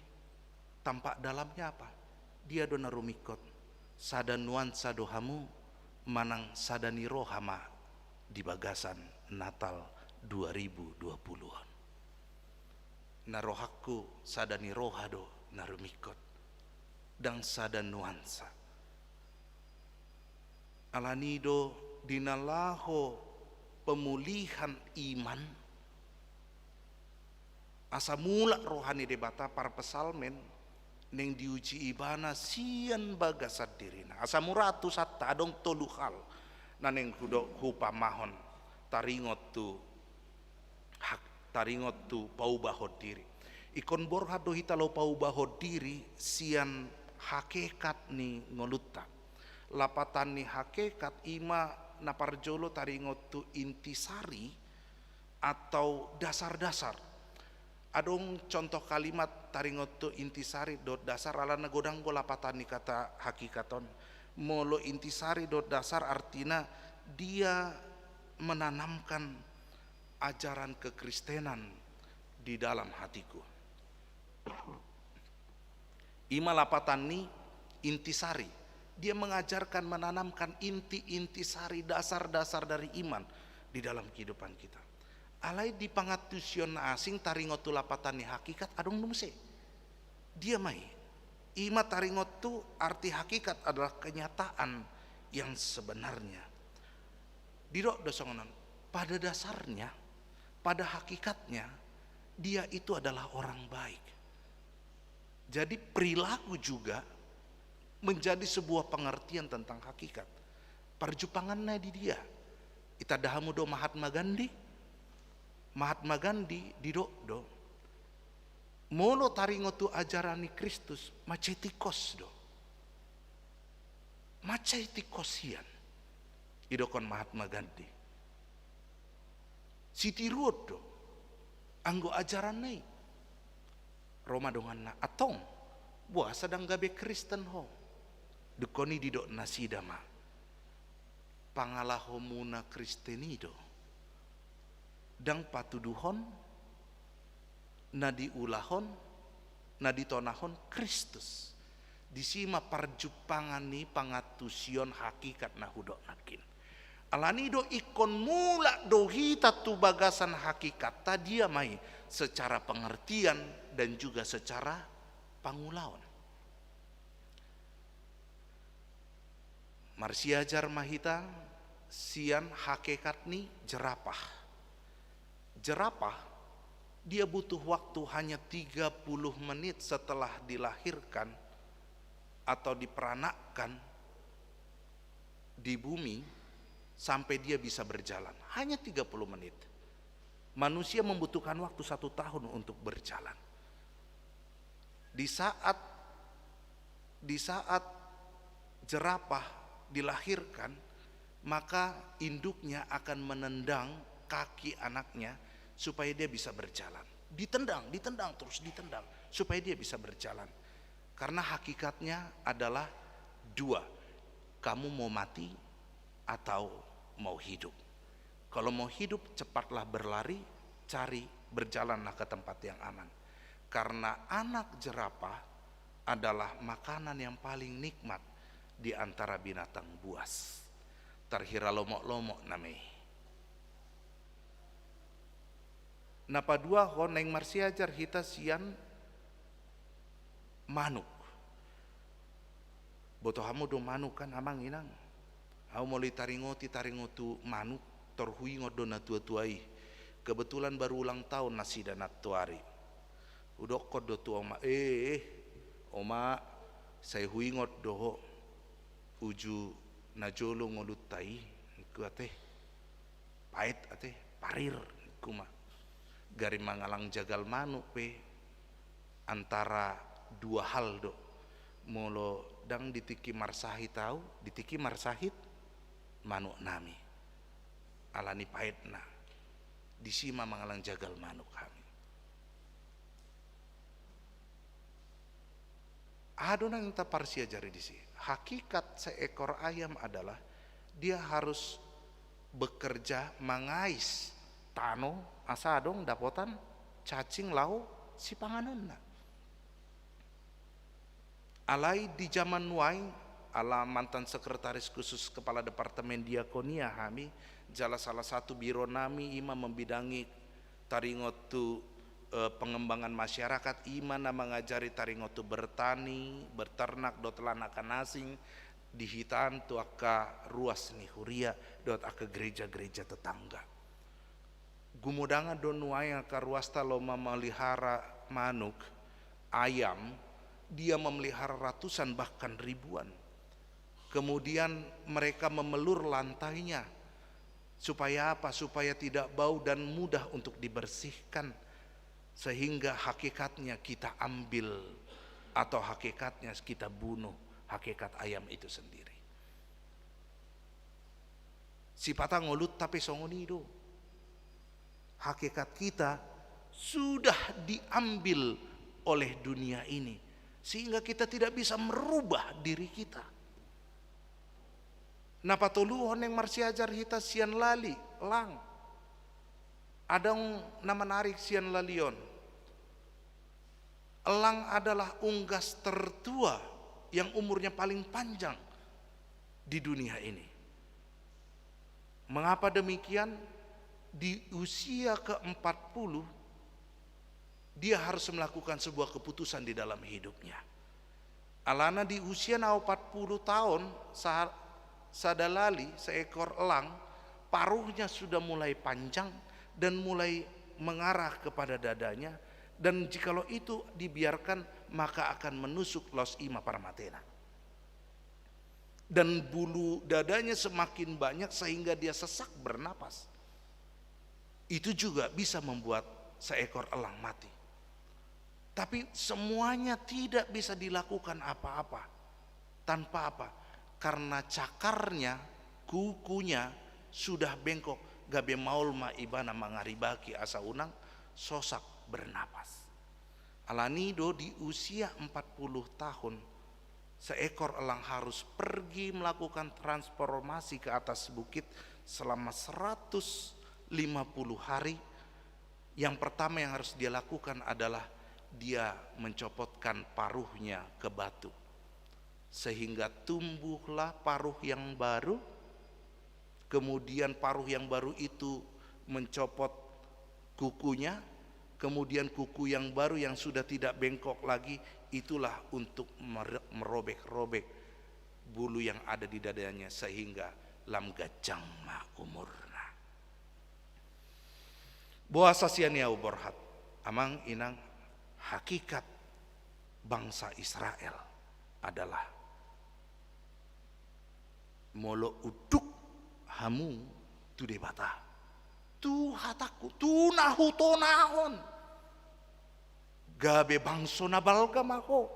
Tampak dalamnya apa? Dia do na rumingkot. Sada nuansa do hamu, manang sada ni roha ma di bagasan Natal dua ribu dua puluh on. Na rohangku sada ni roha do na rumingkot. Ndang sada nuansa. Alani do di na laho pemulihan iman, asa mulak roha ni Debata, parpsalmen naeng diuji ibana sian bagasan dirina. Asa mura tu santa adong tolu hal na naeng hudok hupamahon taringot tu hak-, taringot tu paubahon diri. Ingkon borhat do hita laho paubahon diri sian hakekat ni ngolunta. Lapatan ni hakekat i ma na parjolo taringot tu intisari atau dasar-dasar. Adong contoh kalimat taringot tu intisari dohot dasar, alana godang do lapatan ni kata hakikat on. Molo intisari dohot dasar artina dia menanamkan ajaran kekristenan di dalam hatiku. I ma lapatan ni intisari. Dia mengajarkan, menanamkan inti-inti sari, dasar-dasar dari iman di dalam kehidupan kita. Alai di pangantusion na asing taringot tu lapatan ni hakikat adong do muse. Dia ma i. I ma taringot tu arti hakikat adalah kenyataan yang sebenarnya. Didok do songon on, pada dasarnya, pada hakikatnya, dia itu adalah orang baik. Jadi perilaku juga menjadi sebuah pengertian tentang hakikat. Parjumpanganna di dia. Itanda hamu do Mahatma Gandhi? Mahatma Gandhi didok do, molo taringot tu ajaran ni Kristus, mansai tingkos do. Mansai tingkos hian, didokkon Mahatma Gandhi. Sitiruon do anggo ajaranna i. Ro ma donganna, antong, boasa ndang gabe Kristen ho? Dungkon i didok nasida ma, pangalahomuna Kristen i do ndang patuduhon, na diulahon, na ditonahon Kristus. Disi ma parjumpangan ni pangantusion hakikat na hudok nangkin. Alani do ingkon mulak do hita tu bagasan hakikatta, dia ma i secara pengertian dan juga secara pangulaon. Marsiajar ma hita sian hakikat ni jerapah. Jerapah, dia butuh waktu hanya tiga puluh menit setelah dilahirkan atau diperanakkan di bumi sampai dia bisa berjalan. Hanya tiga puluh menit. Manusia membutuhkan waktu satu tahun untuk berjalan. Di saat, di saat jerapah dilahirkan, maka induknya akan menendang kaki anaknya supaya dia bisa berjalan. Ditendang, ditendang, terus ditendang supaya dia bisa berjalan. Karena hakikatnya adalah dua, kamu mau mati atau mau hidup. Kalau mau hidup, cepatlah berlari, cari, berjalanlah ke tempat yang aman. Karena anak jerapah adalah makanan yang paling nikmat di antara binatang buas. Tarhira lomok-lomok nama i. Na paduahon, naeng marsiajar hita sian manuk. Boto hamu do manuk kan, amang inang? Au molo ditaringoti, taringot tu manuk, tor huingot do natua-tua i. Kebetulan baru ulang tahun nasida nantoari. Hudokkon do tu oma, eh, eh, oma, sai huingot do ho uju na jolo ngolunta i, ningku ate. Pait ate, parir, ningku ma. Gari mangalang jagal manuk pe antara dua hal do. Molo ndang di tingki marsahit au, di tingki marsahit manuk nami. Alani paitna. Disi ma mangalang jagal manuk hami. Aha do naeng taparsiajari disi? Hakikat seekor ayam adalah dia harus bekerja mangais tano asa adong dapotan cacing laho sipanganonna. Alai di zaman nuaeng, ala mantan sekretaris khusus kepala departemen diakonia hami, jala salah satu biro nami i ma membidangi taringot tu, eh, pengembangan masyarakat, i ma na mangajari taringot tu bertani, berternak, dohot lan akan asing, di hitaan tu angka ruas ni huria, dohot angka gereja-gereja tetangga. Gumodangan do nuaeng angka ruasta laho mamelihara manuk, ayam, dia memelihara ratusan bahkan ribuan. Kemudian mereka memelur lantainya. Supaya apa? Supaya tidak bau dan mudah untuk dibersihkan. Sehingga hakikatnya kita ambil atau hakikatnya kita bunuh hakikat ayam itu sendiri. Sipata ngolunta pe songon i do. Hakikat kita sudah diambil oleh dunia ini, sehingga kita tidak bisa merubah diri kita. Na patoluhon naeng marsiajar hita sian lali, elang. Adong na menarik sian lali on. Elang adalah unggas tertua yang umurnya paling panjang di dunia ini. Mengapa demikian? Di usia keempat puluh, dia harus melakukan sebuah keputusan di dalam hidupnya. Alana di usia na opat puluh taon, sa-, sada lali, seekor elang, paruhnya sudah mulai panjang dan mulai mengarah kepada dadanya, dan jikalau itu dibiarkan, maka akan menusuk laos i ma parmatena. Dan bulu dadanya semakin banyak sehingga dia sesak bernapas. Itu juga bisa membuat seekor elang mati. Tapi semuanya tidak bisa dilakukan apa-apa. Tanpa apa? Karena cakarnya, kukunya sudah bengkok, gabe maol ma ibana mangaribaki asa unang sosak bernapas. Alani do di usia empat puluh tahun, seekor elang harus pergi melakukan transformasi ke atas bukit selama seratus lima puluh hari. Yang pertama yang harus dia lakukan adalah dia mencopotkan paruhnya ke batu. Sehingga tumbuhlah paruh yang baru, kemudian paruh yang baru itu mencopot kukunya, kemudian kuku yang baru yang sudah tidak bengkok lagi, itulah untuk mere-, merobek-robek bulu yang ada di dadanya sehingga lam ganjang ma umurna. Boasa sian i ahu borhat, amang inang, hakikat bangsa Israel adalah molo unduk hamu tu Debata, tu hatangku, tu na hutonahon, gabe bangso na balga ma ho,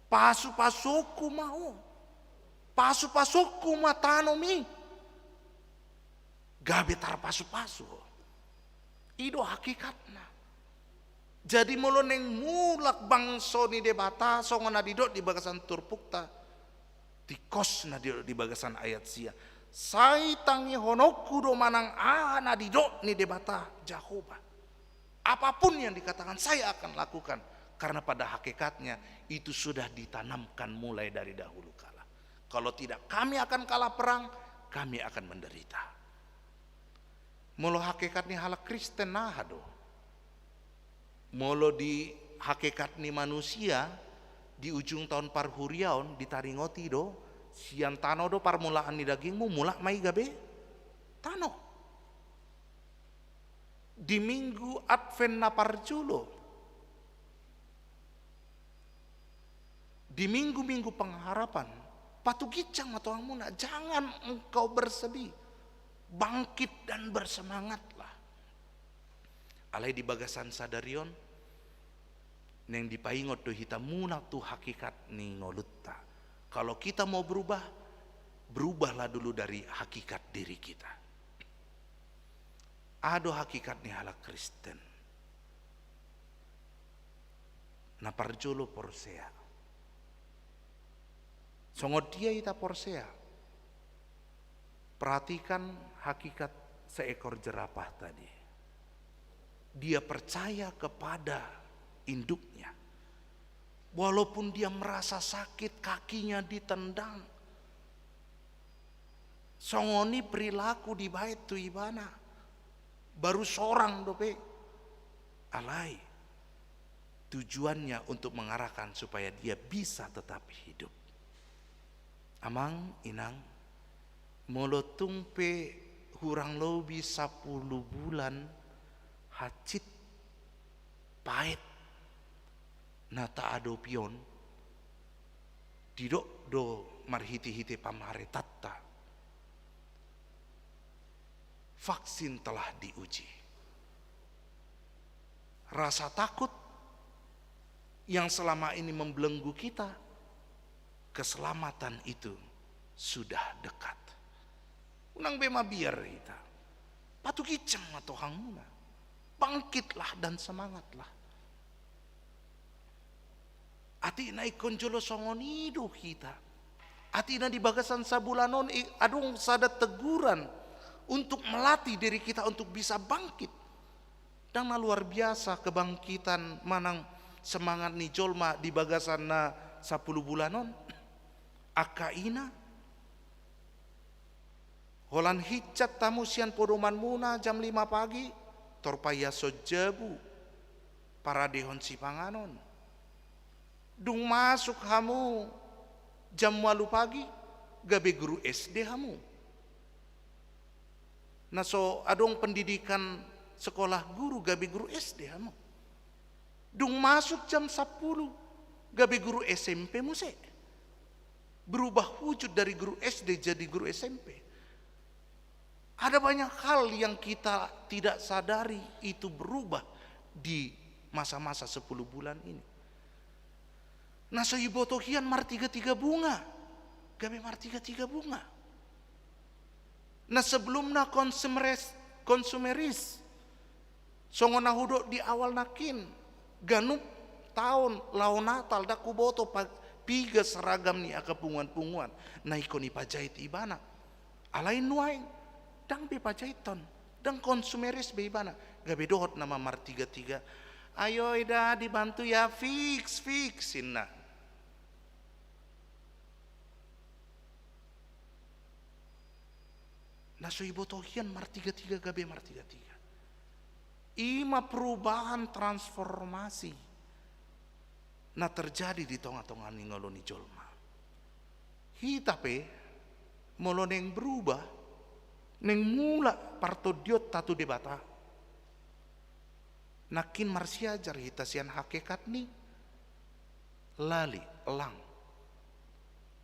pasu-pasuonku ma ho, pasu-pasuonku ma tanomi, gabe tarpasu-pasu ho. I do hakikatna. Jadi molo naeng mulak bangso ni Debata, songon na didok di bagasan turpukta, tingkos na didok di bagasan ayat sia, sai tangihononku do manang aha na didok ni Debata Jahowa. Apapun yang dikatakan, saya akan lakukan. Karena pada hakikatnya itu sudah ditanamkan mulai dari dahulu kala. Kalau tidak, kami akan kalah perang, kami akan menderita. Molo hakikat ni halak Kristen, aha do? Molo di hakikat ni manusia, di ujung taon parhuriaon, ditaringoti do, sian tano do parmulaan ni dagingmu, mulak ma i gabe tano. Di Minggu Advent na parjolo, di minggu-minggu pengharapan, patuginjang ma tohangmuna, jangan engkau bersedih, bangkit dan bersemangatlah. Alai di bagasan sadari on, naeng dipaingot do hita mulak tu hakikat ni ngolunta. Kalau kita mau berubah, berubahlah dulu dari hakikat diri kita. Aha do hakikat ni halak Kristen? Na parjolo porsea. Songon dia hita porsea? Perhatikan hakikat seekor jerapah tadi. Dia percaya kepada induknya. Walaupun dia merasa sakit, kakinya ditendang. Songon i perilaku dibaen tu ibana. Baru sorang dope. Alai tujuannya untuk mengarahkan supaya dia bisa tetap hidup. Amang, inang, molo tung pe hurang lobi sapuluh bulan hansit paet na taadopi on, didok do marhite-hite pamaretanta, vaksin telah diuji. Rasa takut yang selama ini membelenggu kita, keselamatan itu sudah dekat. Unang be mabiar hita. Patuginjang ma tohangmuna. Bangkitlah dan semangatlah. Atik na ingkon jolo songon i do hita. Atik na di bagasan sabulan on i adong sada teguran untuk melatih diri kita untuk bisa bangkit. Ndang na luar biasa kebangkitan manang semangat ni jolma di bagasan na sapuluh bulan on. Angka ina, holan hinjat hamu sian podomanmuna jam lima pagi, tor paiashon jabu, paradehon sipanganon. Dung masuk hamu jam ualu pagi, gabe guru S D hamu. Na so adong pendidikan sekolah guru, gabe guru S D hamu. Dung masuk jam sampulu, gabe guru S M P muse. Berubah wujud dari guru S D jadi guru S M P. Ada banyak hal yang kita tidak sadari itu berubah di masa-masa sepuluh bulan ini. Na so iboto hian martiga-tiga bunga, gabe martiga-tiga bunga. Na sebelumna konsumeris, konsumeris. Songon na hudok di awal nangkin, ganup taon laho Natal ndang huboto pa-, piga seragam ni angka punguan-punguan na ingkon ipajait ibana. Alai nuaeng, ndang be pajaiton, ndang konsumeris be ibana, gabe dohot nama martiga-tiga. Ayo eda dibantu ya, fix, fix, inna. Na so iboto hian martiga-tiga gabe martiga-tiga. I ma perubahan transformasi na terjadi di tonga-tonga ni ngolu ni jolma. Hita pe, molo naeng berubah, naeng mulak partondionta tu Debata, nangkin marsiajar hita sian hakikat ni lali, elang.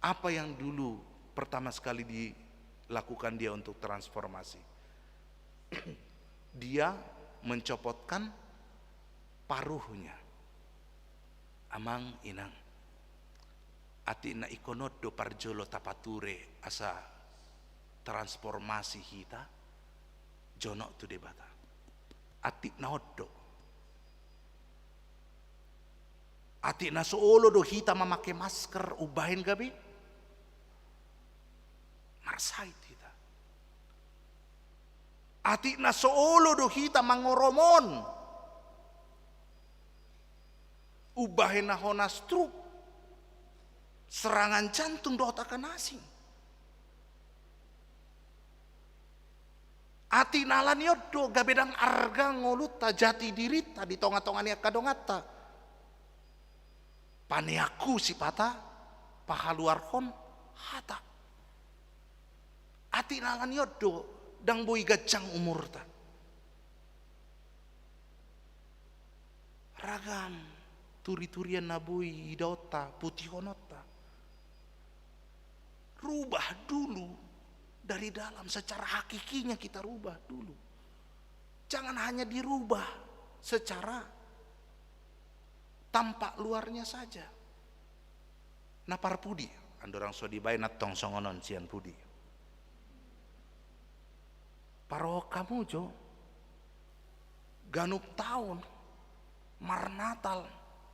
Apa yang dulu pertama sekali dilakukan dia untuk transformasi? Dia mencopotkan paruhnya. Amang, inang, atik na ingkon on do parjolo tapature asa transformasi hita jonok tu Debata. Atik na on do. Atik na so olo do hita mamake masker umbahen gabe marsahit hita. Atik na so olo do hita mangoromon umbahen na hona stroke, serangan jantung dohot angka na asing. Atik na alani on do gabe ndang arga ngolunta, jati dirinta di tonga-tonga ni angka donganta. Paneangku sipata pahaluarhon hata. Atik na alani on do ndang boi ganjang umurta. Ragam turi-turian na boi idaonta, putihononta. Rubah dulu dari dalam, secara hakikinya kita rubah dulu. Jangan hanya dirubah secara tampak luarnya saja. Na parpudi, andorang so dibaen antong songon on sian pudi. Parrohahon hamu jo, ganup taon marnatal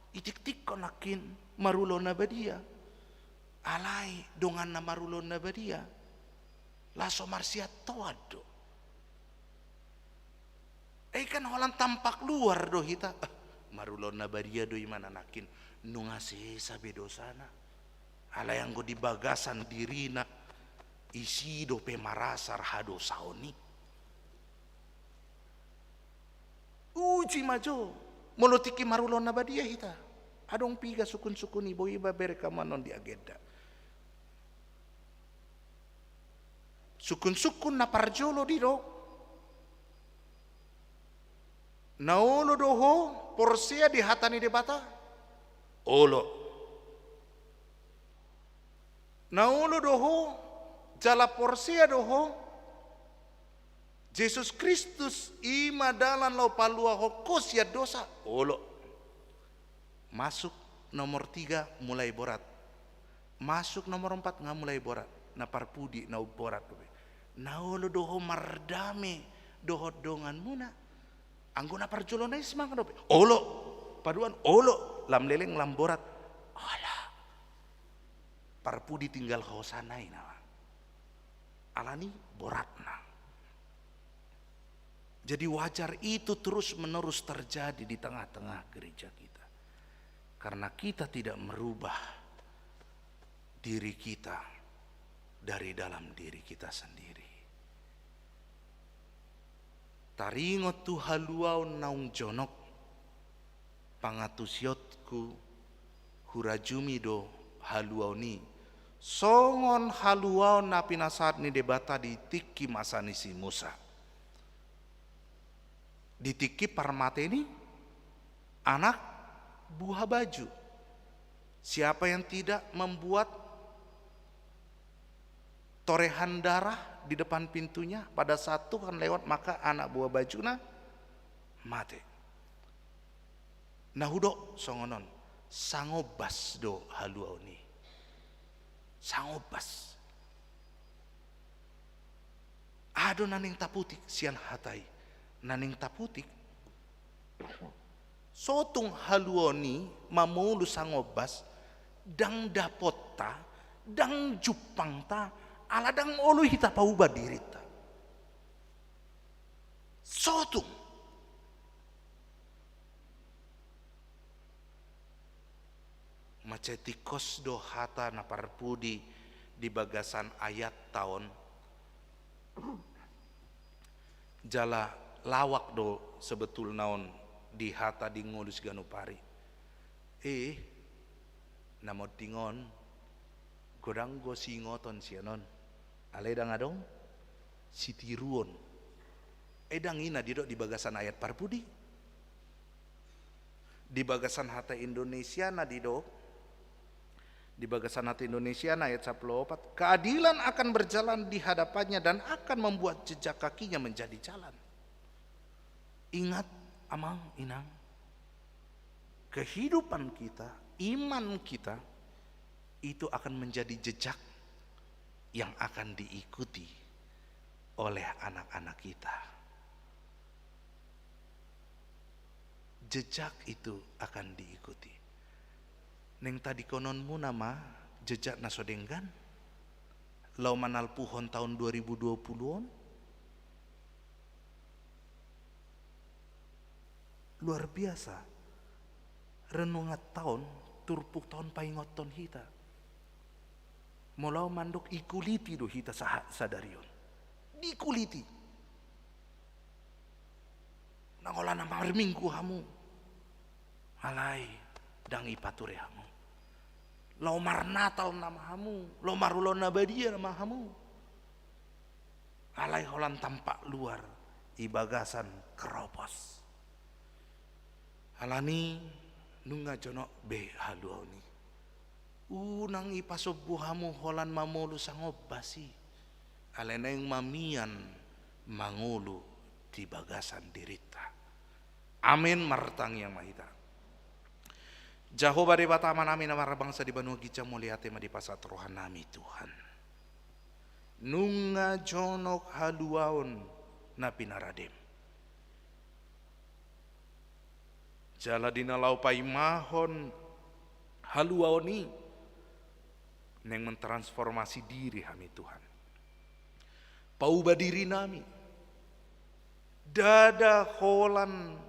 itiktikkon nangkin marulaon na badia. Alai donganna marulaon na badia, laos so marsiantoan do. Ai kan holan tampak luar do hita. Ah, marulaon na badia do i, manang nangkin nunga sesa be dosana. Alai anggo di bagasan dirina, isi dope marasar hadosaon i. Uji ma jo, molo tingki marulaon na badia hita. Adong piga sukun-sukun i, boi ma bereng hamu annon di agenda. Sukun-sukun na parjolo didok, na olo do ho porsea di hata ni Debata? Olo. Na olo do ho jala porsea do ho Jesus Kristus i ma dalan laho paluahon ho sian dosa? Olo. Masuk nomor tiga mulai borat. Masuk nomor empat nga mulai borat. Na parpudi na umborat dope. Na olo do ho mardame dohot donganmuna? Anggo na parjolo na i semangat dope. Olo. Paduan olo. Lam leleng lam borat. Olo. Parpudi tinggal hosana i nama. Alani boratna. Jadi wajar itu terus-menerus terjadi di tengah-tengah gereja kita. Karena kita tidak merubah diri kita dari dalam diri kita sendiri. Taringot tu haluaon naung jonok, pangantusionku, hurajumi do haluaon i songon haluaon na pinasahat ni Debata di tingki masa ni si Musa. Di tingki parmate ni anak buha baju. Siapa yang tidak membuat torehan darah di depan pintunya, pada saat Tuhan lewat, maka anak buah bajuna mate. Na hudok songon on, sangombas do haluaon i. Sangombas. Aha do na naeng taputik sian hata i? Na naeng taputik, sotung haluaon i mamolu sangombas, ndang dapotta, ndang jumpangta, ala ndang olo hita pauba dirinta. Sotung. Mansai tingkos do hata na parpudi di bagasan ayat ta on. Jala lawak do sebetulna on di hata di ngolu siganup ari. Eh, na monding on, godang do siingoton sian on. Alai ndang adong sitiruon. Eh, ndang i na didok di bagasan ayat parpudi. Di bagasan hata Indonesia na didok, di bagasan hata Indonesia na ayat sampulu opat, keadilan akan berjalan di hadapannya dan akan membuat jejak kakinya menjadi jalan. Ingat, amang, inang, kehidupan kita, iman kita, itu akan menjadi jejak yang akan diikuti oleh anak-anak kita. Jejak itu akan diikuti. Naeng tadingkononmuna ma jejak na so denggan, laho manalpuhon taon dua ribu dua puluh on. Luar biasa. Renungan ta on, turpuk ta on paingothon hita. Molo au mandok, ikuliti do hita saha-, sadari on. Dikuliti. Nang holan na marminggu hamu, alai ndang ipature hamu. Laho marnatal nama hamu, laho marulaon na badia nama hamu. Alai holan tampak luar, di bagasan keropos. Alani nunga jonok be haluaon i. Unang ipasombu hamu holan mamolu sangombas i. Alai naeng ma mian mangolu di bagasan dirinta. Amen, martangiang ma hita. Jahowa Debata Amanami na marbangsa di banua ginjang, mauliate ma dipasahat rohanami Tuhan. Nunga jonok haluaon na pinaradem. Jala di na laho paimahon haluaon i, naeng mentransformasi diri hami Tuhan. Pauba dirinami. Ndada holan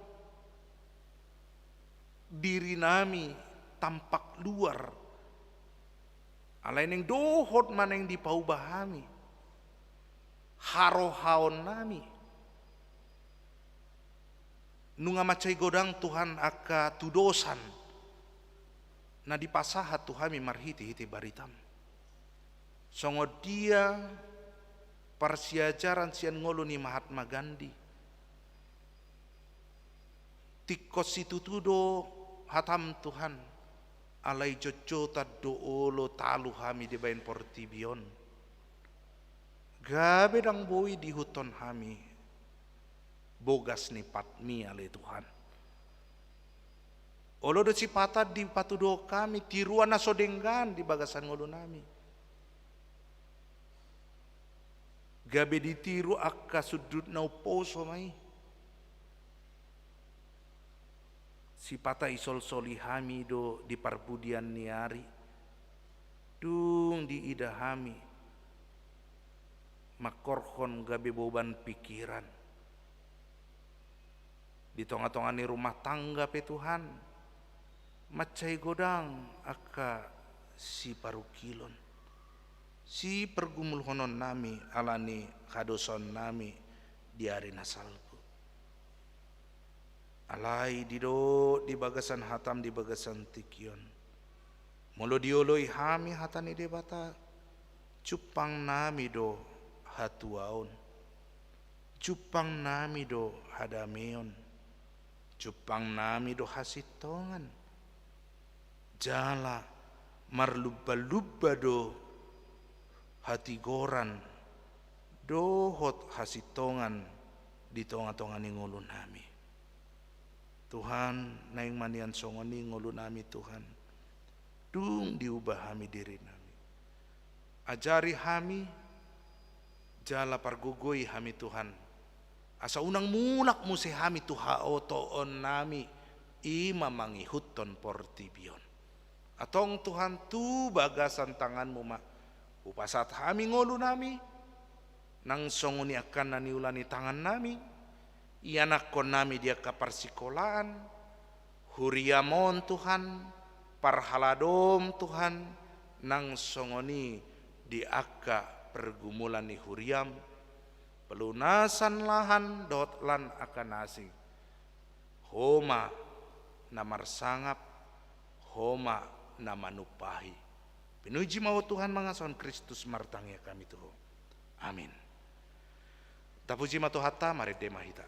dirinami tampak luar. Alai naeng dohot ma naeng dipauba hami harohaonnami. Nunga mansai godang Tuhan angka tudosan na dipasahat tu hami marhitehite baritam. Songon dia parsiajaran sian ngolu ni Mahatma Gandhi. Tingkos situtu do hatam Tuhan, alai jotjotan do olo talu hami dibahen portibi on. Gabe ndang boi diihuthon hami bogas ni patmi ale Tuhan. Olo do sipata dipatuduhon hami tiruan na so denggan di bagasan ngolunami. Gabe ditiru angka sundut na umposo ma i. Sipata isolsoli hami do di parpudian ni ari, dung diida hami mangkorhon gabe boban pikiran. Di tongatonga ni rumah tangga pe Tuhan, mansai godang angka siparungkilon, sipargumulhononnami ala ni hadosaonnami di ari na salpu. Alai didok di bagasan hatam di bagasan tingki on, molo dioloi hami hata ni Debata, jumpangnami do hatuaon, jumpangnami do hadameon, jumpangnami do hasintongan. Jala marlumbalumba do hatigoran dohot hasintongan di tonga-tonga ni ngolunami. Tuhan, naeng ma nian songon i ngolunami, Tuhan, dung diubah hami dirinami. Ajari hami, jala pargogoi hami, Tuhan, asa unang mulak muse hami tu haotoonnami, i ma mangihuthon portibi on. Antong, Tuhan, tu bagasan tanganmu ma hupasahat hami ngolunami, nang songon i angka na niula ni tangannami, ianakkonnami di angka parsikolaan, huriam on, Tuhan, parhaladom, Tuhan, nang songon i di angka pergumulan ni huriam, pelunasan lahan dohot lan angka na asing. Ho ma na marsangap, Ho ma na manumpahi. Pinuji ma Ho, Tuhan, mangashon Kristus, martangiang hami tu Ho. Amin. Tapuji ma Tuhanta, marende ma hita.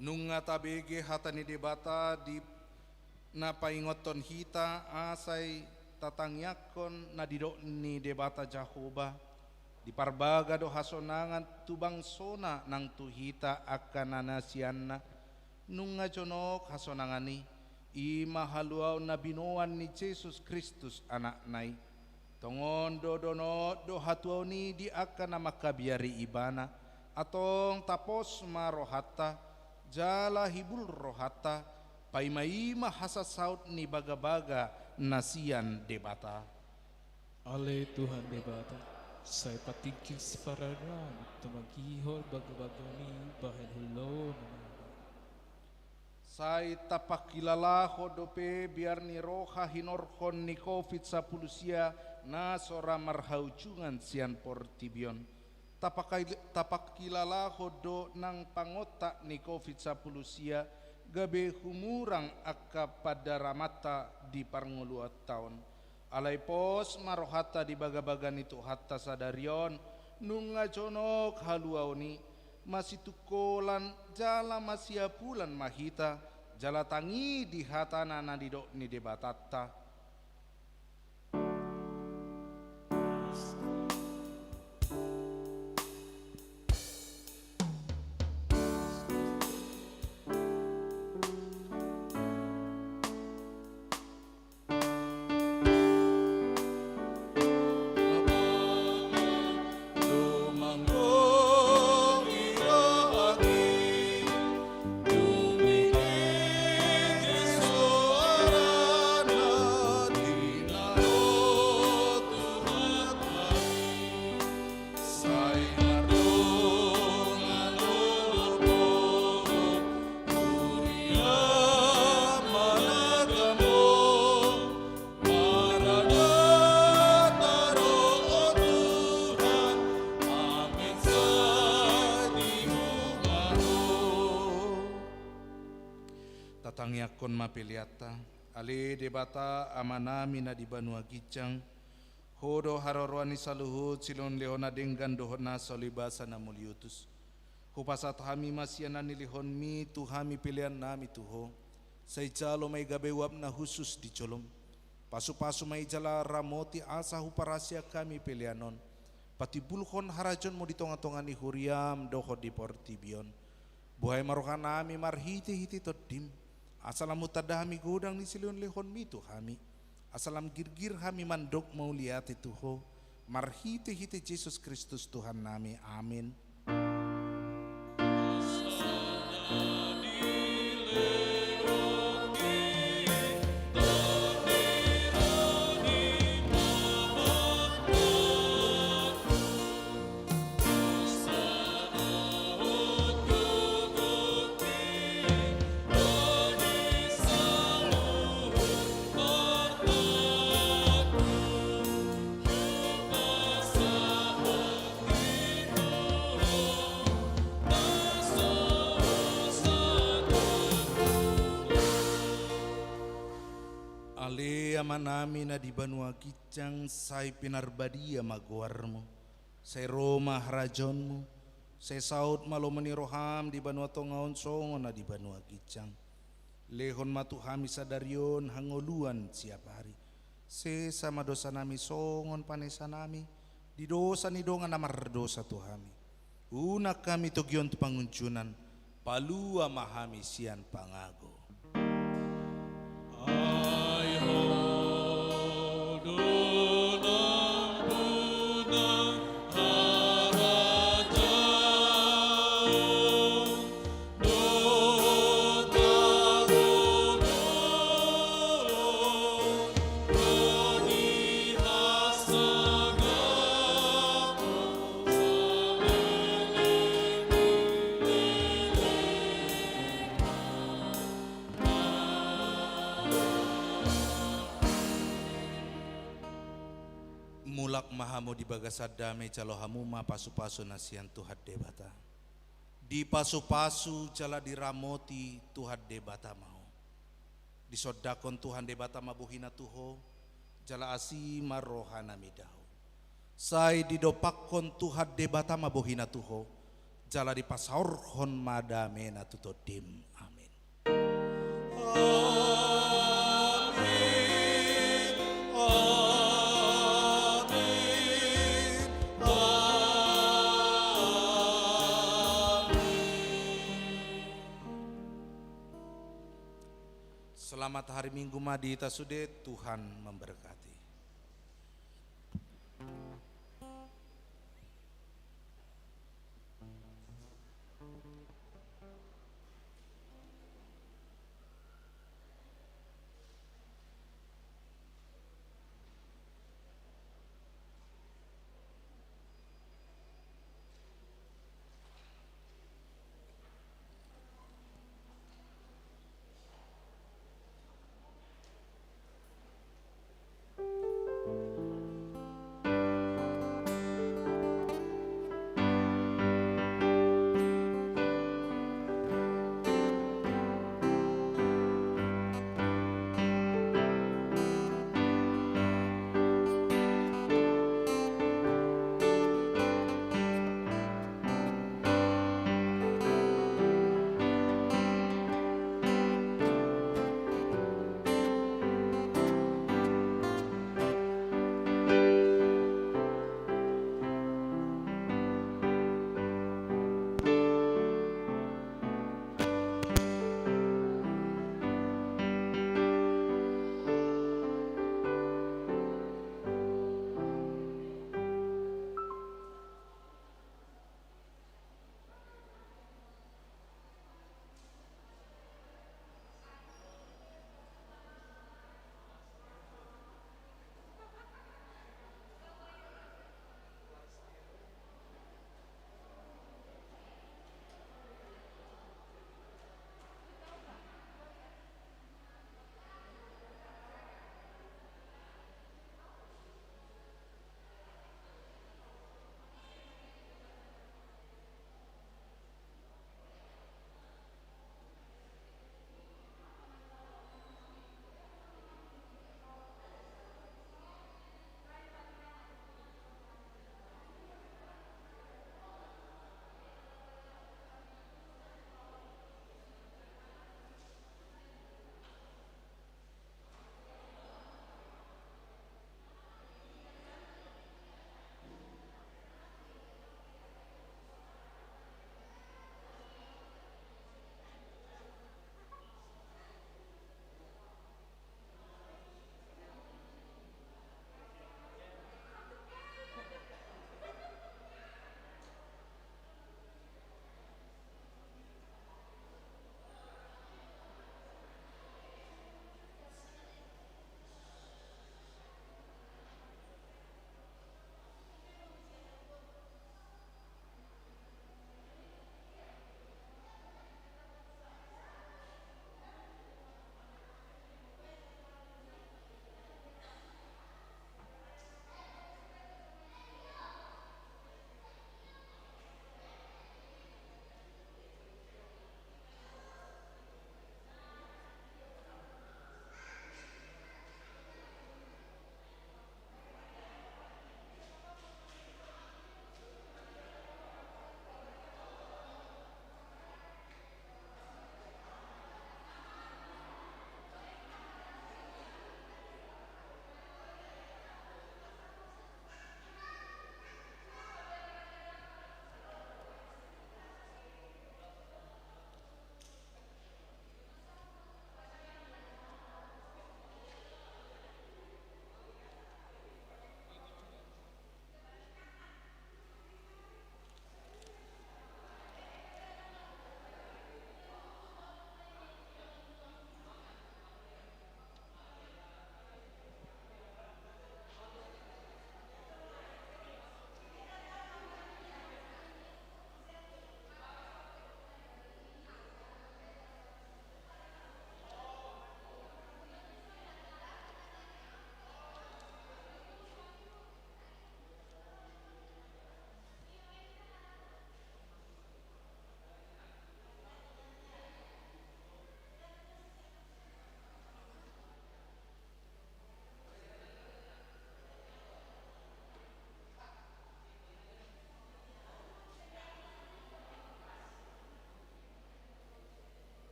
Nunga tabege hata ni Debata di na paingothon hita, asa i tatangiangkon na nidok ni Debata Jahowa, diparbaga do hasonangan tu bangsona nang tu hita angka na nasianna. Nunga jonok hasonangan i, i ma haluaon na binoan ni Jesus Kristus Anakna i. Tongon do donot do hatuaon i di angka na mangkabiari Ibana, antong tapos ma rohanta, jala hibul rohanta, paima i ma hasasaut ni bagabaga na sian Debata. Ale Tuhan Debata, sai patingkil sipararamu, tumangihon bagabagami bahen ulaon na mago. Sai tapangkilalahon dope biar ni roha hinorhon ni covid sampulu sia na so ra marhaujungan sian portibi on. Tapangkil-, tapangkilalahon do nang pangontak ni covid sampulu sia gabe humurang angka pandaramanta di parngoluanta on. Alai pos ma rohanta di bagabaga ni Tuhanta sadari on, Nunga jonok haluaon i, masitungkolan jala masiapulan ma hita, jala tangi di hatana na nidok ni Debatanta. Tatangiangkon ma peleanta. Ale Debata Amanami na di banua ginjang, Ho do haroroan ni saluhut silehonlehon na denggan dohot na saulibasa na muliotus. Hupasahat hami ma sian na nilehonmi tu hami peleannami tu Ho. Sai jalo ma i gabe uap na hushus di jolom. Pasupasu ma i jala ramoti asa huparhaseang hami pelean on. Patimbulhon harajaonmu di tongatonga ni huriam dohot di portibi on. Buhai ma rohanami marhitehite Tondim, asa lam hutanda hami godang ni silehonlehonmi tu hami, asa lam girgir hami mandok mauliate tu Ho, marhitehite Jesus Kristus Tuhannami. Amin. Ale Amanami na di banua ginjang, sai pinarbadia ma goarmu. Sai ro ma harajaonmu. Sai saut ma lomo ni roham di banua tonga on songon na di banua ginjang. Lehon ma tu hami sadari on hangoluan siap ari. Sesa ma dosanami songon panesanami di dosa ni dongan na mardosa tu hami. Unang hami togihon tu pangunjunan, palua ma hami sian pangago. Ai Ho do nampuna harajaon dohot hangoluan, ro di hasangapon saleleng ni lelengna. Mulak ma hamu di bagasan dame, jalo hamu ma pasupasu na sian Tuhan Debata. Dipasupasu jala diramoti Tuhan Debata ma ho. Disondangkon Tuhan Debata ma bohina tu ho, jala asi ma rohana mida ho. Sai didompakkon Tuhan Debata ma bohina tu ho, jala dipasaorhon ma damena tu tondim. Amin. Amin. Amin. Amin. Selamat hari Minggu ma di hita sude, Tuhan memberkati.